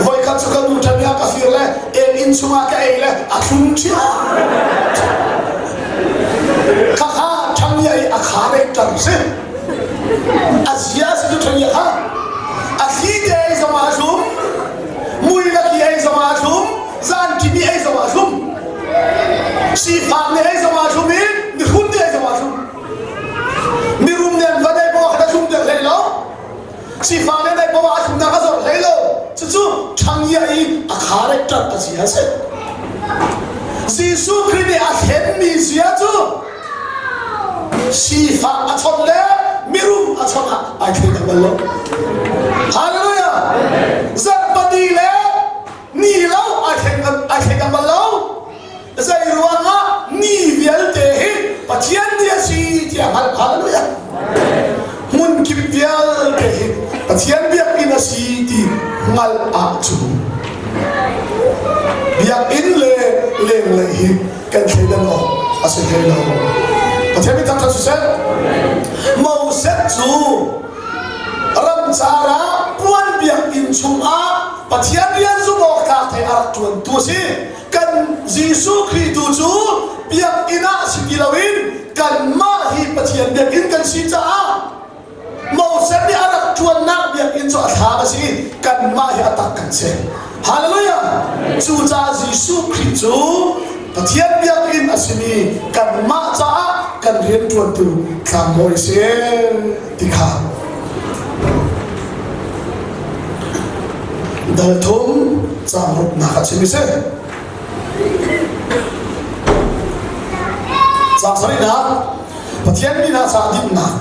Voikhat cu ka nu ṭhangya ka fir le ek inn chungah ka ei le a thlum ṭhiam. Khakha ṭhangya i a kha rek ṭang si. A zia si cu ṭhangya kha. A thli te ei zong ah a thlum. Mui laki ei zong ah a thlum. Zan kimi ei zong ah a thlum. Sifak nih ei zong ah a thlum i mirum nih ei zong ah a thlum. Mirum nih an van ei poah khan a thlum deuh hlei lo. Sifak nih an ei poah a thlumnak a zor hlei lo. Cucu ṭhangia i a character a zia a si. Jesuh Khrih nih a thlenmi zia cu sifak a chawnh le mirum a chawnh ah ai thleidang bal lo. Hallelujah! Zarhpini le ni lo ai thleidang bal lo. Zei ruangah ni vialte hi Pathian ni a si tiah hngalh. Hallelujah! Hmun kip vialte hi Pathian biakinn a si ti hngalh ahcun biakinn le lenglei hi kan thleidan awk a si hlei lo. Pathian mi thangṭhat siseh. Moses cu ramcar ah puan biakinn chungah Pathian rian zumh awk tlak thei a rak ṭuantu a si. Kan Jesuh Khrih tu cu biakinn ah si ti loin kanmah hi Pathian biakinn kan si caah Moses nih a rak ṭuannak biakinn cu a thlam a si i kanmah hi a tak kan si. Hallelujah! Cucaah Jesuh Khrih cu Pathian biakinn a simi kanmah caah kan rianṭuantu tlangbawi a si ti kha dal thum caang ruknak a chim i si. Caang sarihnak. Pathian mi hna caah dinhnak.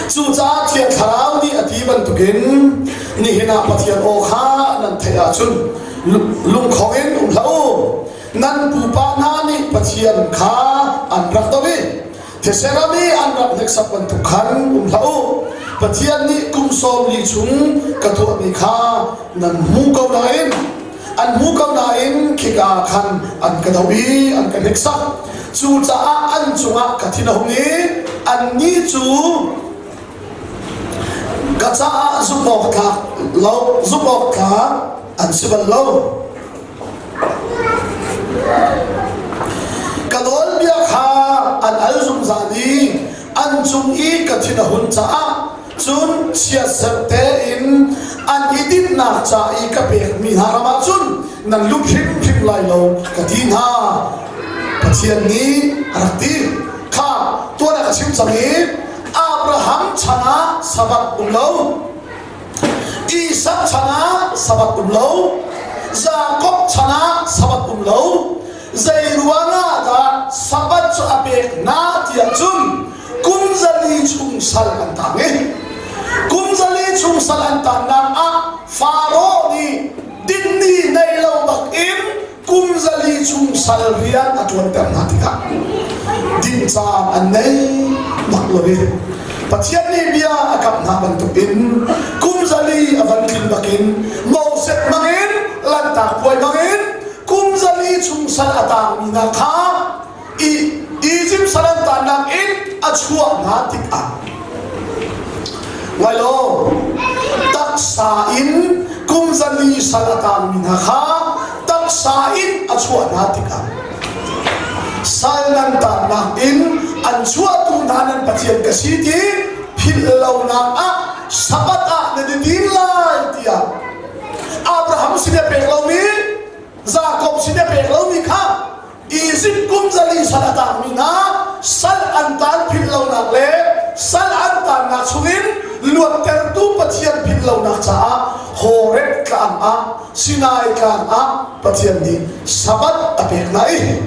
Cucaah Thiang Thlarau nih a ti bantukin nihin ah Pathian aw kha nan theih ahcun lungkhong in um hlah u. Nan pupa hna nih Pathian kha an rak doh i these ram i an rak hneksak bantuk khan um hlah u. Pathian nih kum 40 chung ka tuahmi kha nan hmu ko nain an hmu ko nain khika khan an ka doh i an ka hneksak. Cucaah an cungah ka thin a hung i annih cu ka caah zumh awk tlak lo zumh awk tlak an si bal lo. Ka nawlbia kha an al zungzal i an cung i ka thin a hun caah cun chiatserh tein an i dinhnak ca i ka pekmi hna ram ah cun nan lut hrimhrim lai lo ka ti hna. Pathian nih a rak ti. Kha tuan ah ka chim cang i Abraham chan ah Sabbath um lo. Isak chan ah Sabbath um lo. Jakob chan ah Sabbath um lo. Zei ruangah dah Sabbath cu a pek hna tiah cun kum 400 chung sal an tang i kum 400 chung sal an tannak ah Faro nih dinni nei lo bak in kum 400 chung sal rian a ṭuanter hna tikah din caan an nei bak lo i Pathian nih bia a kamh hna bantukin kum 400 a van tlin bakin Moses hmangin Lanhtak puai hmangin kum 400 chung sal a tangmi hna kha Egypt sal an tannak in a chuah hna tikah ngai law taksa in kum 400 sal a tangmi hna kha taksa in a chuah hna tikah sal nan tannak in an chuahtu hna nan Pathian ka si ti philh lonak ah Sabbath ah nan i din lai tiah Abraham sin a pek lomi Jakob sin a pek lomi kha Egypt kum 400 sal a tangmi hna sal an tan philh lonak le sal an tannak chungin luattertu Pathian philh lonak caah Horeb tlang ah Sinai tlang ah Pathian nih Sabbath a pek hna i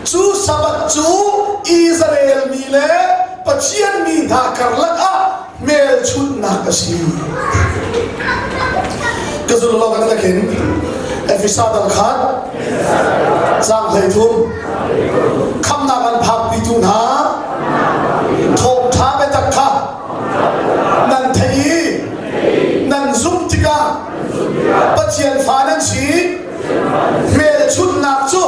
cu Sabbath cu Israel mi le Pathian mi hna karlak ah hmelchunhnak a si. Ka zul lo kan takin Efesa dal khat caang 13 khamnak an phakpitu hna thawngṭha biatak kha nan theih i nan zumh tikah Pathian fa nan si hmelchunhnak cu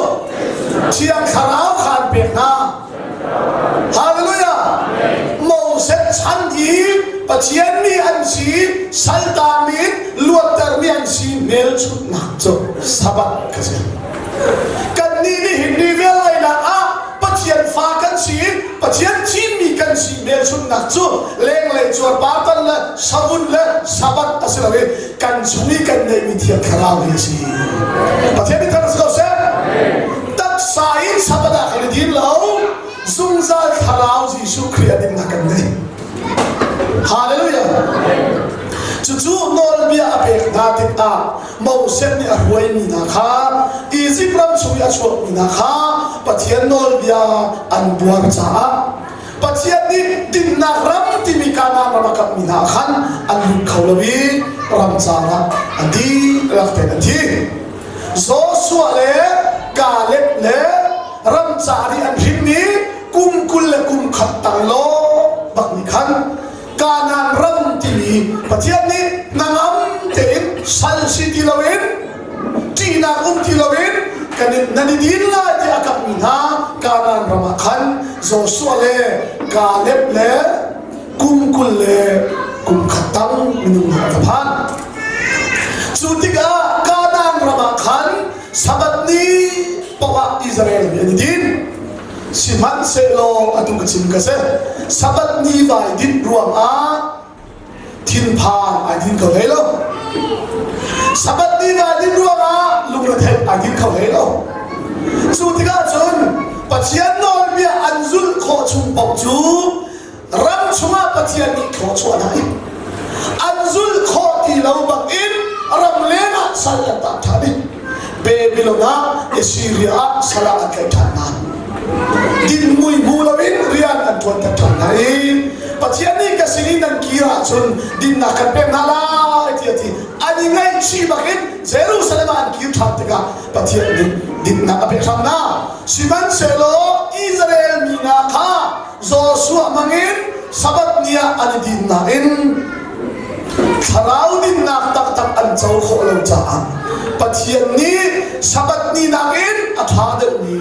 Thiang Thlarau kha an pek hna. Hallelujah! Moses chan i Pathian mi an si, saltami in luattermi an si hmelchunhnak cu Sabbath kha si. Kannih nihin ni velainak ah Pathian fa kan si i Pathian thimmi kan si hmelchunhnak cu lenglei cuarpartan le savun le Sabbath a si lo i kan chung i kan neihmi Thiang Thlarau hi a si. Pathian nih thang si ko seh. Taksa in Sabbath ah kan i din lo. Zungzal Thlarau Jesuh Khrih a dinnak kan nei. Hallelujah. Cucu nawlbia a pek hna tikah Moses nih a hruaimi hna kha Izipt ram chung i a chuakmi hna kha Pathian nawlbia an buar caah Pathian nih dinnak ram timi Kanaan ram a kapmi hna khan an lut kho lo i ramcar ah an dihlak tein an thi. Joshua le Caleb le ramcar i an hrinmi kum 20 le kum khat tang law bak nih khan Kanaan ram timi Pathian nih hnangam tein sal si ti loin ṭihnak um ti loin kan in nan i din lai tiah a kamhmi hna Kanaan ram ah khan Joshua le Caleb le kum 20 le kum khat tang minung hna ka phan. Cu tikah Kanaan ram ah khan Sabbath ni paoh ah Israel mi an i din. Sihmanhsehlaw atu ka chim ka si. Sabbath ni vai dinh ruangah thinphan ai din kho hlei lo. Sabbath ni vai din ruangah lungretheih ai din kho hlei lo. Cu tikah cun Pathian nawlbia an zulh khawh chung paoh cu ram chungah Pathian nih thluachuah hna i an zulh khawh ti lo bangin ram lengah sal an tah ṭhan i Babylon ah Assyria ah sal ah an tlaih ṭhan hna. Din mui hmu loin rian an ṭuan ter ṭhan hna i Pathian nih ka sin i nan kir ahcun dinnak kan pek hna lai tiah a ti. An i ngaihchih bakin Jerusalem ah an kir ṭhan tikah Pathian nih dinnak a pek hram hna. Sihmanhsehlaw Israel mi hna kha Joshua hmangin Sabbath ni ah an i din nain thlarau dinnak taktak an co khawh lo caah Pathian nih Sabbath ni nakin a ṭha deuhmi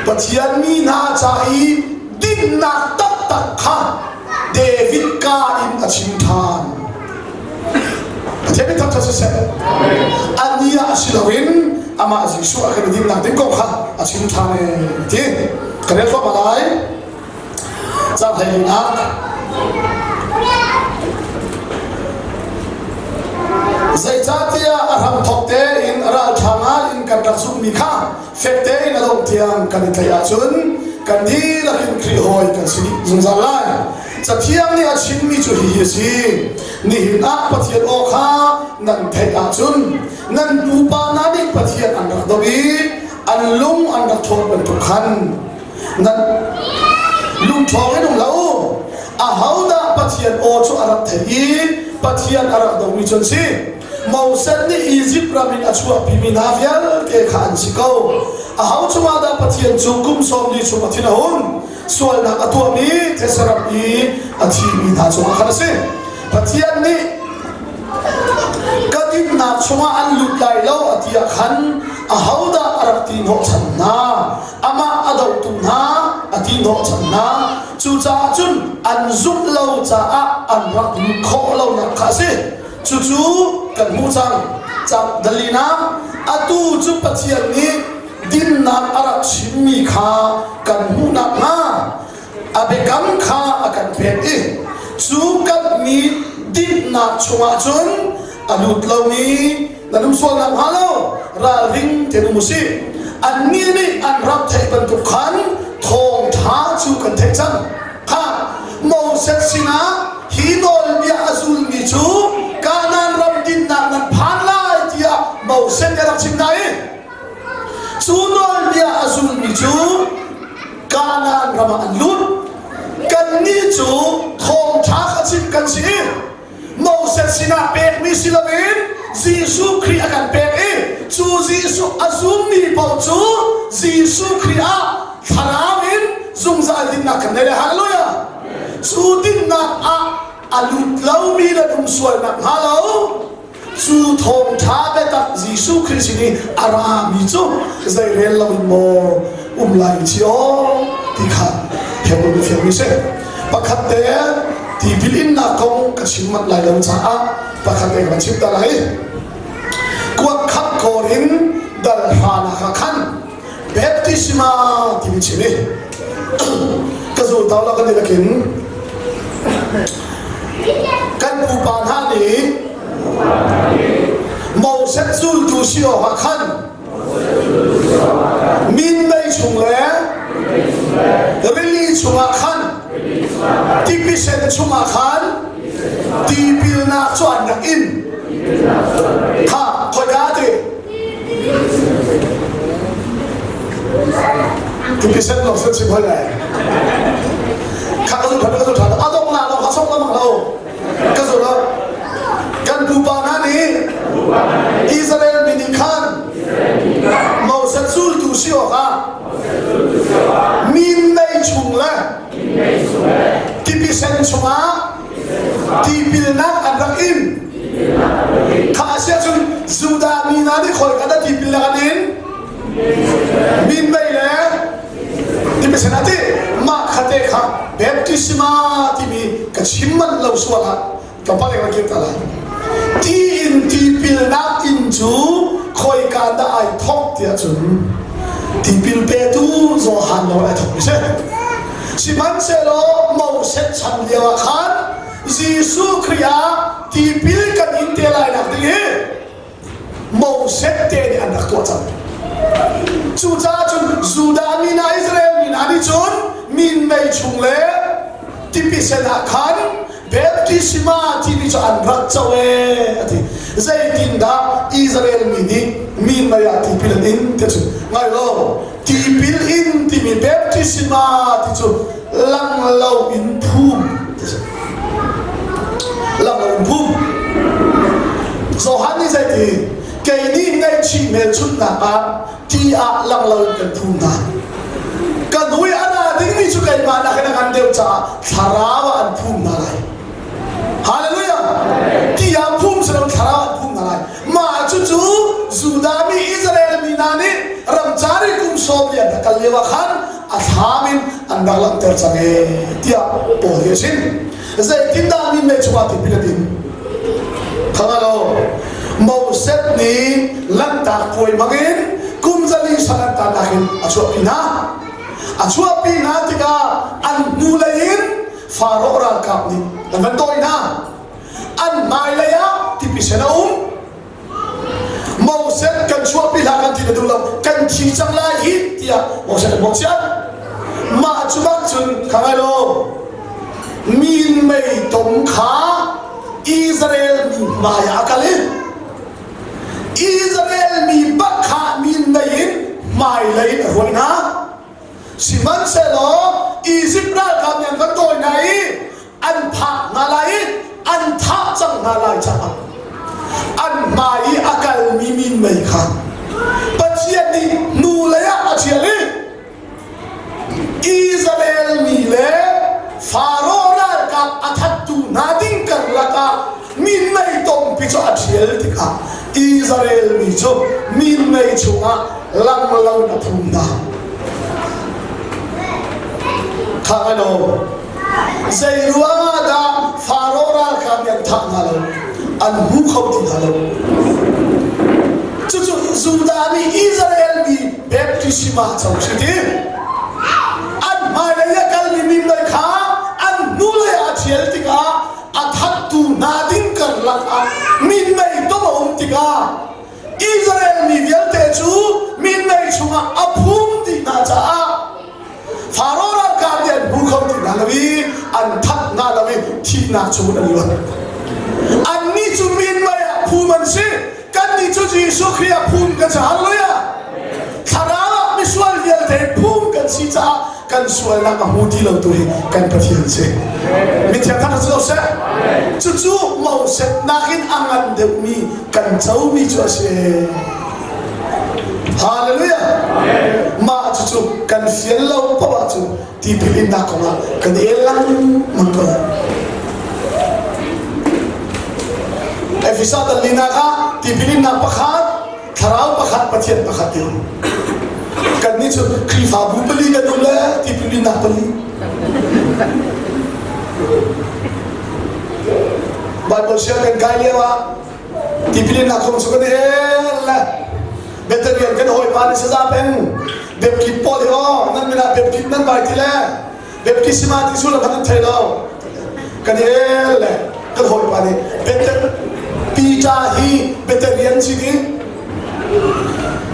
Pathian mi hna ca i dinnak taktak kha David ka in a chim ṭhan. Pathian nih thangṭhat siseh. Ani ah si loin amah Jesuh a kan i dinnak ding kong kha a chim ṭhan ee ti. Ka rel thluahmah lai. Caang hleilinak. Zeicahtiah a hramthawk tein a ralṭha ngai in kan rak zumhmi kha fek tein a dongh tiang kan i tlaih ahcun kan dihlak in Khrih hawi kan si dih zungzal lai. Cathiang nih a chimmi cu hihi a si. Nihin ah Pathian aw kha nan theih ahcun nan pupa hna nih Pathian an rak doh i an lung an rak ṭhawn bantuk khan nan lungṭhawng in um hlah u. Ahodah Pathian aw cu a rak theih i Pathian a rak domi cu an si? Moses nih Izipt ram in a chuahpimi hna vialte kha an si ko. Aho cungah dah Pathian cu kum 40 chung a thin a hun? Sualnak a tuahmi these-ram i a thimi hna cungah khan a si. Pathian nih ka dinnak chungah an lut lai lo a ti ah khan ahodah a rak ti hnawhchan hna? Amah a dohtu hna a ti hnawhchan hna. Cucaah cun an zumh lo caah an rak lut khawh lonak kha a si. Cucu kan hmuh cang. Cang dalinak atu cu Pathian nih dinnak a rak chimmi kha kan hmuh nakhnga a biakam kha a kan pek i cu kamhmi dinnak chungah cun a lut lomi nan um sual nakhnga lo ralring tein um u sih. Annih nih an rak theih bantuk khan thawngṭha cu kan theih cang. Kha Moses sinah hi nawlbia a zulmi cu Kanaan ram dinnak nan phan lai tiah Moses nih a rak chim hna i cu nawlbia a zulmi cu Kanaan ram ah an lut. Kannih cu thawngṭha kha chim kan si i Moses sinah pekmi si loin Jesuh Khrih a kan pek i cu Jesuh a zummi paoh cu Jesuh Khrih ah thlarau in zungzal dinnak kan nei le hallelujah cu dinnak ah a lut lomi le um sualnak hnga lo cu thawngṭha biatak Jesuh Khrih sin i a rami cu zeirel loin maw um lai ci aw ti kha Hebrew biafiang mi si pakhat te tipil innak kong ka chim manh lai lo caah pakhat te ka van chim ta lai kuat khat kawr in dal hranak ah khan baptisma timi chim i ka zul tau la kan i lakin kan pupa hna nih Moses zultu si awkah khan minmei chung le rili chungah khan tipi sen chungah khan tipilnak cu an rak in kha khoika ti tipi sen lo sen chim hoi lai kha ka zul ka zul tha a dong na lo kha sok lamang lo ka zul lo kan pupa hna nih Israel mi nih khan Moses zultu si awkah minmei chung le tipi sen chungah tipilnak an rak in kha a si ahcun Judah mi hna nih khawi kha dah tipilnak an in minmei le tipi sen ah ti mah khate kha baptisma timi ka chim manh lo sual ah tlawmpal in kan kir ta lai ti in tipilnak inn cu khawika dah ai thawk tiah cun tipil petu Johan lo ai thawk mi si sihmanhsehlaw Moses chan lio ah khan Jesuh Khrih ah tipil kan in te lai nak ding hi Moses te nih an rak tuah cang. Cucaah cun Judah mi hna Israel mi hna nih cun minmei chung le tipi sen ah khan baptisma timi cu an rak co ee a ti. Zeitindah Israel mi nih minmei ah tipil an in ti cun ngai lo. Tipil in timi baptisma ti cu lang lo in phum ti si. Lang lo in phum. Johan nih zeiti kei nih ngaihchih hmelchunhnak ah ti ah lang lo in kan phum hna. Kan hui a ra dingmi cu keimah nakin a ngan deuh caah thlarau ah an phum hna lai. Hallelujah! Ti ah phum si lo thlarau ah an phum hna lai. Mah cucu Judah mi Israel mi hna nih ramcar i kum sawm li an rak kal lio ah khan a thlam in an rak langhter cang ee tiah Paul nih a chim. Zeitindah minmei chungah tipil a din? Thangalo Moses nih Lanhtak puai hmangin kum zali sal an tannak in a chuahpi hna. A chuahpi hna tikah an hnulei in Faro ralkap nih an van dawi hna. An hmailei ah tipi sen a um. Moses kan chuahpi hlah kan ti na duh lo kan thi cang lai hi tiah Moses an bawhchiat. Mah cu bak cun kha ngai law minmei tom kha Israel mi hmai ah a kal i Israel mi bak kha minmei in hmailei in a hruai hna. Sihmanhsehlaw Izipt ralkap nih an van dawi hna i an phak hna lai i an thah cang hna lai caah an hmai i a kalmi minmei kha Pathian nih hnulei ah a ṭhial i Israel mi le Faro ralkap a thattu hna ding karlak ah minmei tompi cu a ṭhial tikah Israel mi cu minmei chungah lang lo in a phum hna. Kha lo. Zei ruangah dah Faro ralkap nih an thah hna lo? An hmu kho ti hna lo. Cucu Judah mi Israel mi baptisma co si ti. An hmailei a kalmi minmei kha an hnulei ah a ṭhial tikah a thattu hna ding karlak ah minmei tom a um tikah Israel mi vialte cu minmei chungah a phum dih hna caah Faro ralkap nih an hmu kho ti hna lo i an that hna lo i thihnak chungin an luat. Annih cu minmei ah phum an si. Kannih cu Jesuh Khrih ah phum kan si. Hallelujah! Thlarau ah misual vialte phum kan si caah kan sualnak a hmu ti lo tu hi kan Pathian si. Mithiang thar cu seh. Cucu Moses nakin a ngan deuhmi kan comi cu a si. Hallelujah! Mah cucu kan fial lo paoh ahcun tipil innak kongah kan el lengmang ko. Efesa dal linak ah tipil innak pakhat, thlarau pakhat, Pathian pakhat ti um. Kannih cu Khrihfabu pali kan um le tipil innak pali. Bible siang kan kai lio ah Tipil innak kong cu kan el le Betarian kan hawipa nih saza peng Baptist pawl hi aw nan min ah Baptist nan vai ti le Baptisma ti sullam kha nan thei lo kan el le kan hawipa nih Betel Peter hi Betarian si ti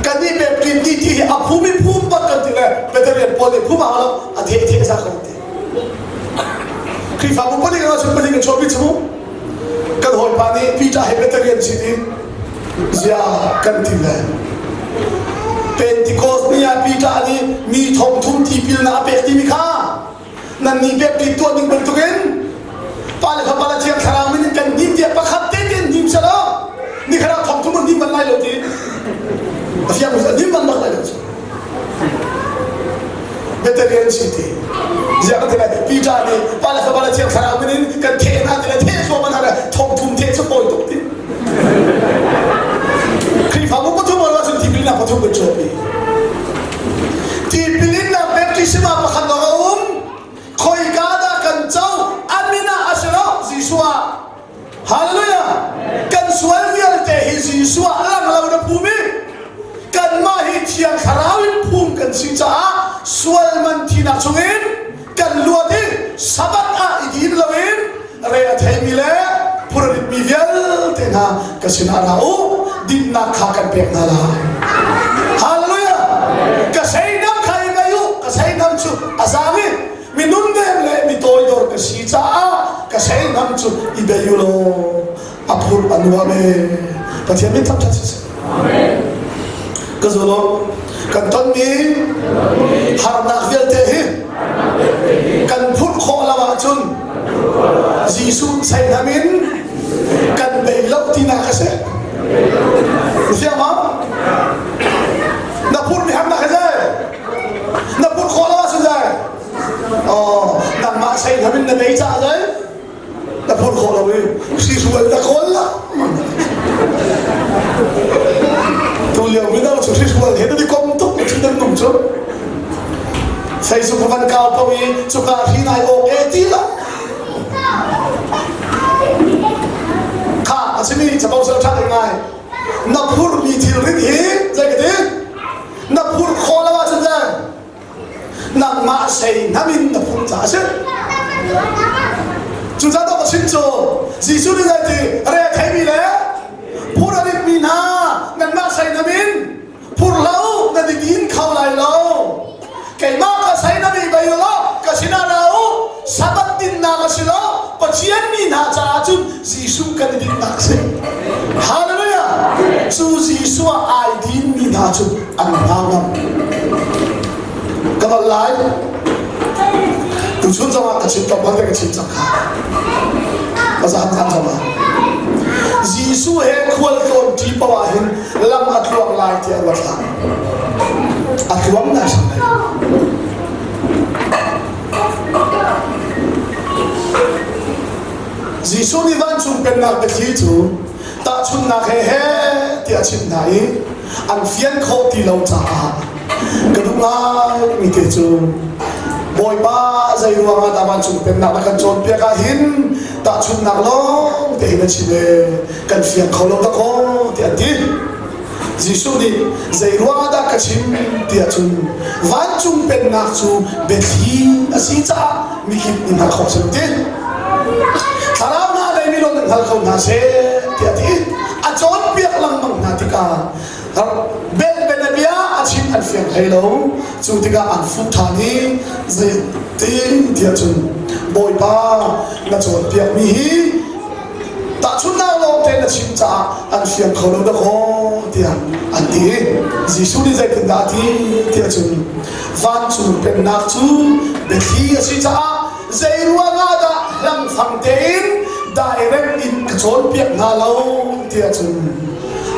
kan nih Baptist ti ti hi a phum i phum bak kan ti le Betarian pawl nih phum a lo a the the sa kan ti Khrihfabu palik ah cun palik kan chuahpi cu kan hawipa nih Peter he vegetarian si ti zia kan ti le Pentecost ni ah Peter nih mi thong thum tipil na a pek timi kha nan nih baptist tuah ding bantukin pa le fapa le thiang thlarau min in kan hnim tiah pakhat te te hnim selaw ni kha thong thum an hnim ban lai lo ti a fiang a hnim ban bak lai lo Vegetarian si ti. Ziah kan ti lai Peter nih Pa le Fapa le Thiang Thlarau min in kan theh hna ti le theh zuam hna le thong thum theh cu fawi tuk ti. Khrihfabu pathum alo cun tipil nak pathum kan chuahpi. Tipil innak baptism ah pakhat lawng a um. Khoika dah kan co? A min ah a si lo, Jesuh ah. Hallelujah! Kan sual vialte hi Jesuh ah lang lo na phum i kanmah hi Thiang Thlarau in phum kan si caah sual man thinak chungin kan luat i Sabbath ah i din loin re a theimi le phurritmi vialte hna ka sinah ra u dinnak kha kan pek hna lai. Hallelujah! Ka seinam kha i ngei u, ka seinam cu a zaang i mi nunnem le mi toidor ka si caah ka seinam cu i bei u law a phur a nuam e. Pathian min thangṭhat siseh. Ka zul u. Kan tonmi harnak vialte hi kan phurh khawh lo ahcun Jesuh seihnam in kan bei lo tinak a si. Na fiang maw? Na phurhmi harnak hi zei? Na phurh khawh lo ahcun zei? Oh, nangmah seihnam in na bei caah zei? Na phurh khawh lo i hrihrual na kawl la. Tu lio mino cu hrihrual he nan i kom tuk cu nan nung cu. Facebook van kau ko i cuka hri nai awk e ti la. Kha a simi capo sal ṭha ngai. Na phurmi thilrit hi zei ka ti? Na phurh khawh lo ahcun zei? Nangmah sei nam in na phurh caah a si. Cucaah ka chim cu Jesuh nih zei ti re a theimi le phur a ritmi hna nanmah sei nam in phur lo na din kho lai lo. Keimah ka sei na mi bai lo ka sinah ra u Sabbath dinnak a si lo Pathian mi hna caah cun Jesuh kan i dinnak a si. Hallelujah! Cu Jesuh ah ai dinmi hna cu an hna ngam. Ka bal lai. Tuchun zongah ka chim tlawmpal te ka chim cang kha. Ka zan cang zongah. Jesuh he khual tlawn ṭi paoh ah hin lam a tluang lai tiah ruat hlah. A tluang nai sang lai. Jesuh nih vancung pennak biathli cu tahchunhnak he he tiah a chimh hna i an fian khawh ti lo caah ka duh ngaimi te cu Bawipa zei ruangah dah vancung pennak na kan cawnpiak ah hin tahchunhnak lawng te hin a chim ee kan fiang kho lo dakaw tiah an ti. Jesuh nih zei ruangah dah ka chim tiah cun vancung pennak cu biathli a si caah mikip nih hngalh khawh a si lo ti. Thlarau hna lei mi lawng nih hngal kho hna seh tiah a ti. A cawnpiak lengmang hna tikah bel a bia a chim an fiang hlei lo. Cu tikah an fuh ṭhan i zeitin tiah cun Bawipa na cawnpiakmi hi Tahchunhnak lawng te na chim caah an fiang kho lo dakaw tiah an ti. Jesuh nih zeitindah a ti tiah cun vancung pennak cu biathli a si caah zei ruangah dah hlangfang tein direct in ka cawnpiak hna lo tiah cun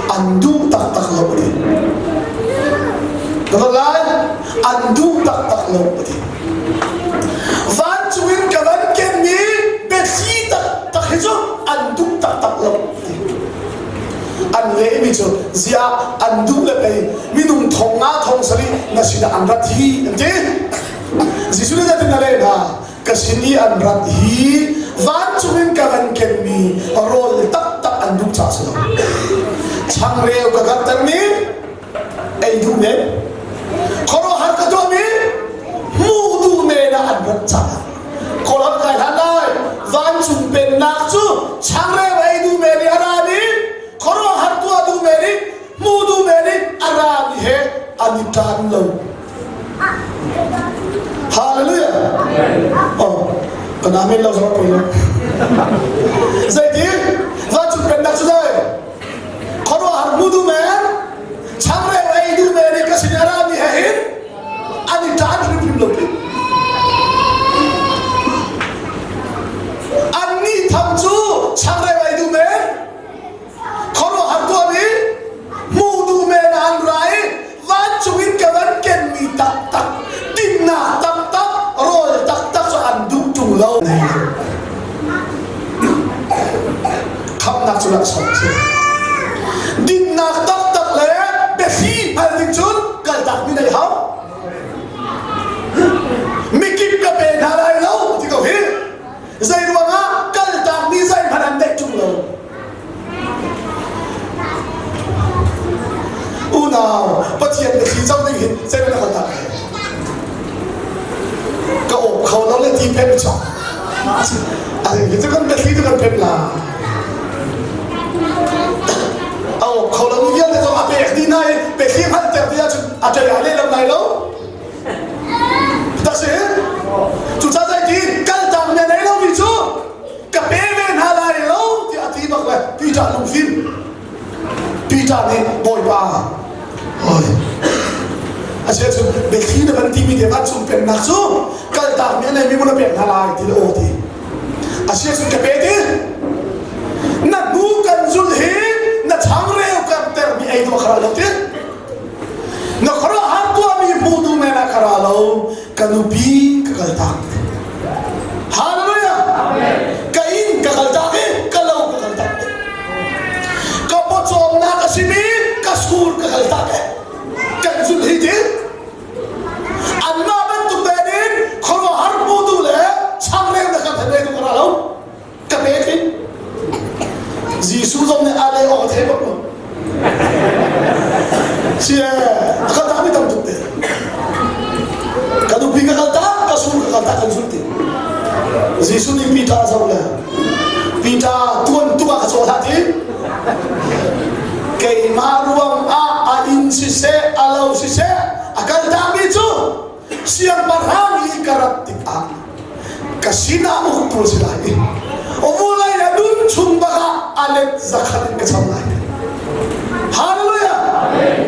an duh taktak lo a ti. Ka lai an duh taktak lo a ti. Vancung in ka van kenmi biathli taktak hi cu an duh taktak lo ti. An lehmi cu ziah an duh le pei minung thong nga thong sarih na sinah an rat hi an ti. Jesuh nih zeitin a leh hna? Ka sin i an rat hi vancung in ka van kenmi rawl taktak an duh caah si lo. Changreu ka kartermi ei duh men khuaruahhar ka tuahmi hmuh duh men ah an rat caah kawlham kai hlan lai vancung pennak cu changreu ei duh men i a rami khuaruahhar tuah duh men i hmuh duh men i a rami he an i ṭan lo Hallelujah. Oh, kan amen lo zong poi lo. Zeiti vancung pennak cu dai khuaruahhar hmu duh men changreu ei duh men i ka sin a rami he hin an i ṭan hrimhrim lo pi annih tham cu changreu ei duh men khuaruahhar tuahmi hmuh duh men an ra i vancung in ka van kenmi taktak dinnak taktak rawl taktak cu an duh ṭung lo khamhnak cu laksawng a si dinnak taktak le biathli hngal ding cun kaltak mi nei hau mikip ka pe hna lai lo ti ko hi zei ruangah kaltak mi zeihmanh an neih ṭung lo Unau, Pathian biathli co ding hin zei na kaltak he? Ka awp kho lo le ti phem chok. Hi cu kan biathli cu kan phem la. A awp kho lo mi vialte zong a pek dih na i biathli hngalhter ti ahcun a ṭei ah lehlam lai lo. Tak si? Cucaah zei ti kaltak na nei lomi cu ka pe ve hna lai lo tiah a ti bak le Peter lungfim Peter nih Bawipa oi. Asiahcun biathli na van timi te vancung pennak cu kaltak mi a neimi mun a pek hna lai ti le aw ti. Asiahcun ka pe ti. Na hnu kan zul hi na changreu kan termi ei dawh kha lo ti. Na khuaruahhar tuahmi hmu duh men ah ka ra lo. Ka nupi ka kaltak. Hallelujah! Ka inn ka kaltak i ka lo ka kaltak. Ka pawcawmnak a simi ka sur ka kaltak i kan zulh hi ti. Anmah bantuk tein in khuaruahhar hmu duh le changreu na kan hen ka ra lo. Ka pek in Jesuh zong nih a leh awk a thei bak lo. Si a kal tak mi tam tuk te. Ka nupi ka kal tak, ka sur ka kal tak kan zul ti. Jesuh nih Peter a zoh le Peter tuan tuk ah ka caw hlah ti. Keimah ruang ah a inn siseh, a lo siseh, a kal tak mi cu siangpahrang i ka rat tikah ka sinah uktu a si lai i vulei a nun chung bakah a let zakhat in ka cham lai. Hallelujah!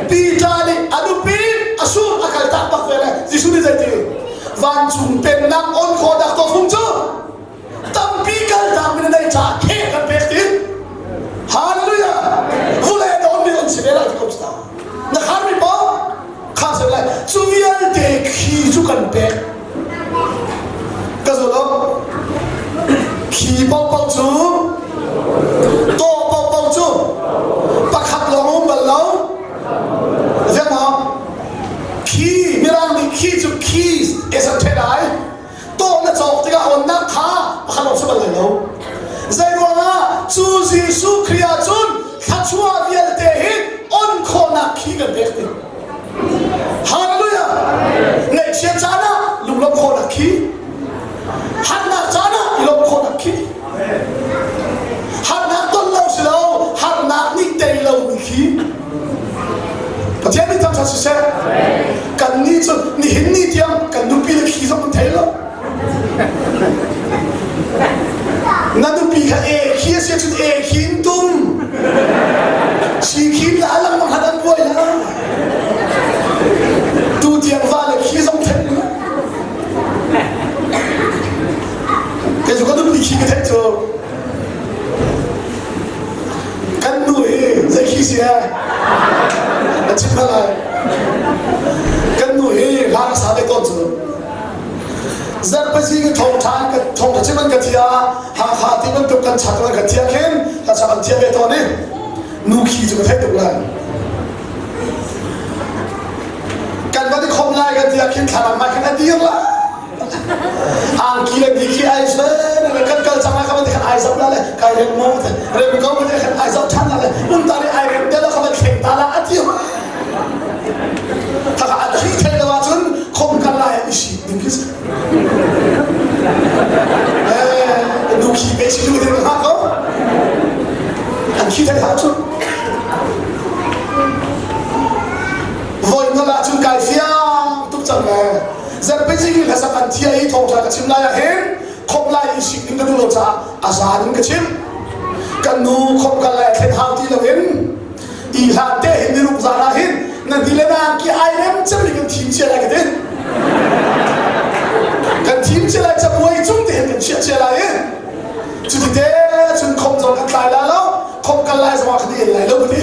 Peter nih a nupi a sur a kaltak bak ve le Jesuh nih zeiti vancung pennak on khawh dak to fung cu tampi kaltak mi na nei caah kheh kan pek ti. Hallelujah! Vulei a don mi on si ve lai ti ko na khar mi paoh kha si lai cu vialte khi cu kan pek ka zo lo khi paohpaoh cu taw paohpaoh cu pakhat lawng um bal lo ziang maw khi mirang nih khi cu khi es an ṭhen ai tawh na cawk tikah onnak kha pakhat lawng si bal lai lo zei ruangah cu Jesuh Khrih ah cun thluachuah vialte hi on khawhnak khi kan pek ti Hallelujah ngaihchiat caan ah lunglawmh khawhnak khi harnak caan ah i lawmh khawhnak khi harnak ton lo si lo harnak nih tei lo mi khi Pathian nih thangṭhat siseh kan nih cu nihin ni tiang kan nupi le khi zong kan thei lo na nupi kha e khi a si cun e khi in tum si khi la lang han an buai la tu tiang va le khi zong thei lo kei cu ka nupi khi ka theih cu Kan nu hi zei khi si eh? Na chim hna lai. Kan nu hi hla ka sa ve tawn cu. Zarhpazing i thawngṭha ka thawngṭha chim an ka thia, Hakha ti bantuk kan chak an ka thia khin hlasak an thia ve tawn i nu khi cu ka theih tuk lai. Kan van i khom lai kan tia khin thlarang mai khin a dir la. Angki le ni khi ai zven le kan kal cang ka van khan ai zap la le kai rem mo te rem ko te khan ai zap than la le un ta le ai rem te la kha van thleng ta la ati thaka a thi thei lo ahcun khom kan lai i si ding khi eh nu khi pe si tu te ha ko an khi thei ha chu voi na la cun kai fiang tuk cang le Zarhpizing hi hlasak an thia i thawngṭha ka chim lai ah hin khop lai i sik ding ka duh lo caah a zan in ka chim. Kan nu khop kal lai thlen hau ti loin i hlan te hin niruk zan ah hin na ni le na ki ai rem cem kan thim cia lai ka ti. Kan thim cia lai cabuai cung te hin kan chiah cia lai i cuti te cun khop zong kan tlai la lo khop kal lai zong ah kan i el lai lo ka ti.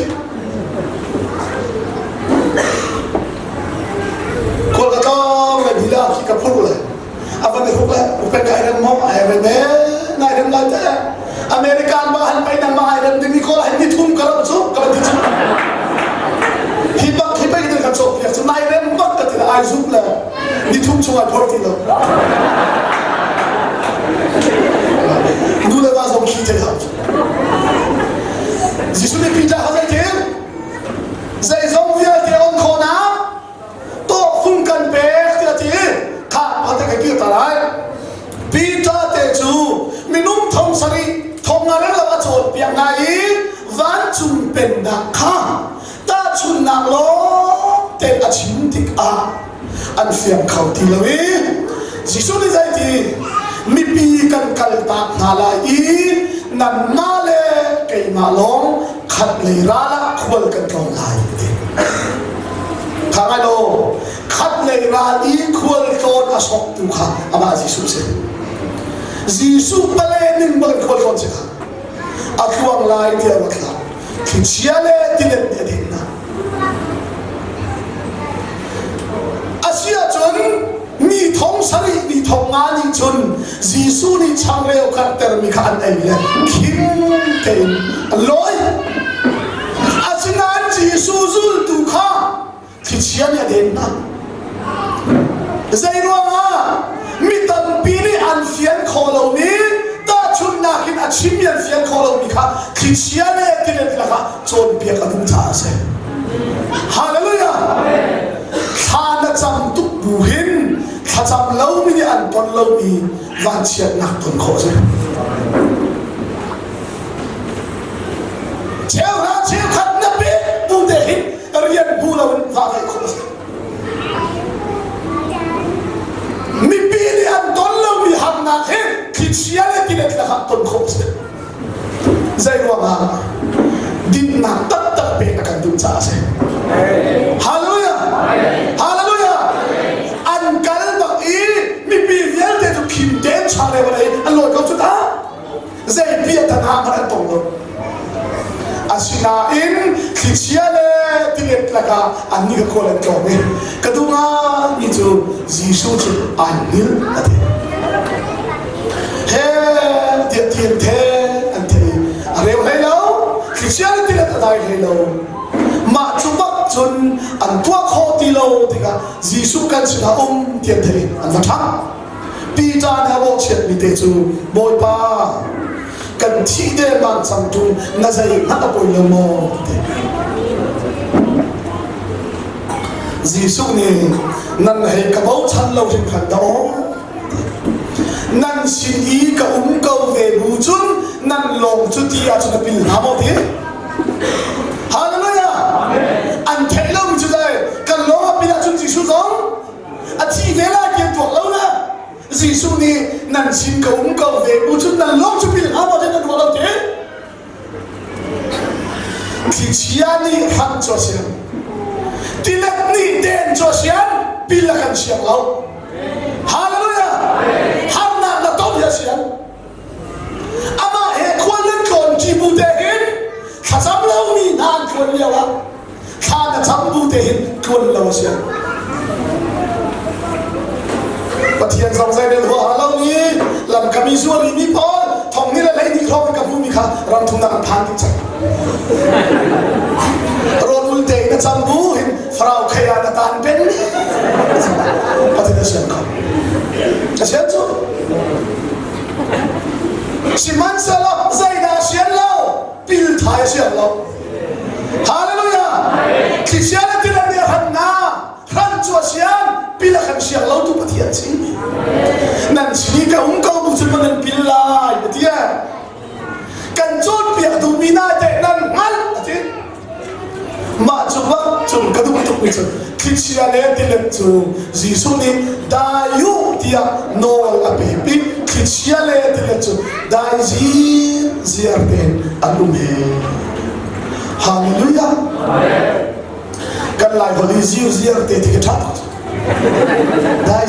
Kawl ka tlawng le bila khi ka phur le a van i huk le upen ka rem mo ai rem e nai rem lai te American ba han pai nang ma ai rem dimi kawl han ni thum ka ram chu ka van ti chu hi bak hi pai ka chok piak chu nai rem bak ka ti ai zup le ni thum chung ai phor ti lo nu le va zong khi te hau Jesuh nih Peter kha zeitin Zeizong vialte on khawhnak tawhfung kan pek tiah a ti i kha ate kai kir ta lai. Peter te cu minung thong sarih thong nga reng lo a cawnpiak hna i vancung pennak kha tahchunhnak lawng te a chim tikah an fiang kho ti lo i Jesuh nih zeiti mipi kan kaltak hna lai i nanmah le keimah lawng khat lei ral ah khual kan tlawng lai ti. Kha ngai law, khat lei ral i khual tlawn a sawktu kha amah Jesuh si. Jesuh pale ning bang khual tlawn si kha. A tluang lai tiah ruat hlah. Thlichia le tilet nih a din hna. A si ahcun mi thong sarih mi thong nga nih cun Jesuh nih changreu karhtermi kha an ei le khim tein an lawi. Asinain Jesuh zultu kha thlichia nih a den hna. Zei ruangah mi tampi nih an fian khawh lomi tahchunhnak in a chimmi an fian khawh lomi kha thlichia le tilet lakah cawnpiak a duh caah a si. Hallelujah! Thla na cam tuk bu hin thlacam lomi nih an ton lomi vanchiatnak ton khawh a si. Cheuhra cheukhat na pek bu te hin rian bu loin va ngeih khawh a si. Mipi nih an ton lomi harnak hi thlichia le tilet lakah ton khawh a si. Zei ruangah dinnak taktak pek a kan duh caah a si. Hallelujah! Hallelujah! An kal bak i mipi vialte cu khim tein changreu an ei an lawi ko cu ta. Zei bia tan ah hmanh an tong lo. Asinain thlichia le tilet lakah annih ka khual an tlawng i ka duh ngaimi cu Jesuh cu ai hngilh a ti. He tiah ti an the an the i a reu hlei lo thlichia le tilet a dai hlei lo. Mah cu bak cun an tuah khawh ti lo tikah Jesuh kan sinah um ti an theih i an va ṭhang. Peter nih a bawhchiatmi te cu Bawipa kan thih dengmang cang ṭung na zeihmanh a poi lo maw ti. Jesuh nih nan hei ka bochan lo hringhran dah aw nan sin i ka um ko ve bu cun nan lawng cu ti ahcun a pil hnga maw ti Hallelujah an theih lomi cu dai kan lawng a pil ahcun Jesuh zong a thi ve lai ti an tuak lo na Jesuh nih nan sin ka um ko ve bu cun nan lawng cu pil hnga maw ti nan ruah lo ti Thlichia nih hrang cu a siang tilet nih den cu a siang pil a kan siang lo Hallelujah harnak na ton hi a siang Amah he khual nan tlawn ṭi bu te hin thlacam lomi hna an tluan lio ah thla na cam bu te hin tluan lo a si. Pathian zong zei rel huaha lomi lamkami zuari mi pawl thong ni le 12 hrawng ka hmumi kha ram thumnak an phan dih cang. Rawl ul te in a cam bu hin farau khei ah na tan peng ni. Pathian a sian kho. A sian cu. Sihmanhsehlaw zeidah a sian lo? Pil thai a sian lo. Hallelujah! Thlichia le tilet nih a hran na, hran cu a sian, pil a kan siang lo tu Pathian si. Nan sin i ka um ko bu cun ma nan pil lai, Pathian. Kan cawnpiak duhmi na teh nan hngalh, a ti. Mah cu bak cun ka duh tukmi cu thlichia le tilet cu Jesuh nih dai u tiah nawl a pek i thlichia le tilet cu dai ziar tein an um he. Hallelujah! Kan Lai holh i ziar ziar te ti ka ṭha tuk. Dai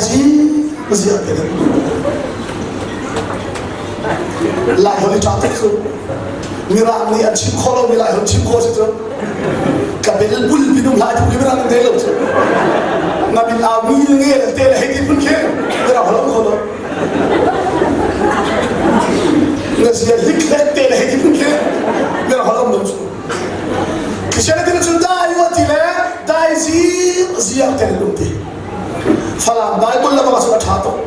ziar te Lai holh i ṭha tuk cu. Mirang nih an chim khawh lomi Lai holh chim khawh si cu. Ka bel bul minung lai phun khi mirang an thei lo cu. Na min au mi nge te le hei ti phun khi mirang holh kho lo. Na zia hik hlek te le hei ti phun khi mirang holh lo cu. Kisian ti cu dai wa ti le dai zi ziak te le lung ti. Falam Bible la bang a ṭha tuk.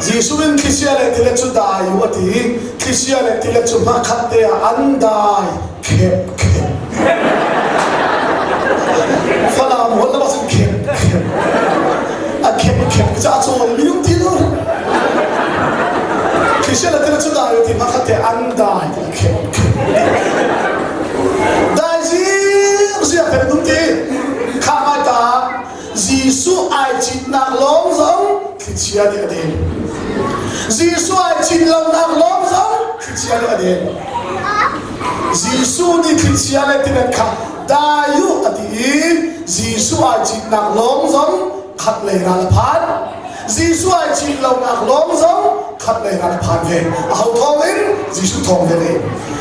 Jesuh in thlichia le tilet cu dai u a ti i thlichia le tilet cu hmakhat te ah an dai khep khep. Falam holh la bang khep khep. A khep khep ca cawl minung ti lo. Thlichia le tilet cu dai u ti hmakhat te an dai khep khep. Dai zir ziak te dum ti. Kha mai ta Jesuh ai citnak lawng zong thlichia nih a den. Jesuh ai cit lonak lawng zong thlichia nih a den. Jesuh nih thlichia le tilet kha dai u a ti i Jesuh ai citnak lawng zong khat lei ral a phan. Jesuh ai cit lonak lawng zong khat lei ral a phan ve. Aho thawng in? Jesuh thawng ve ve.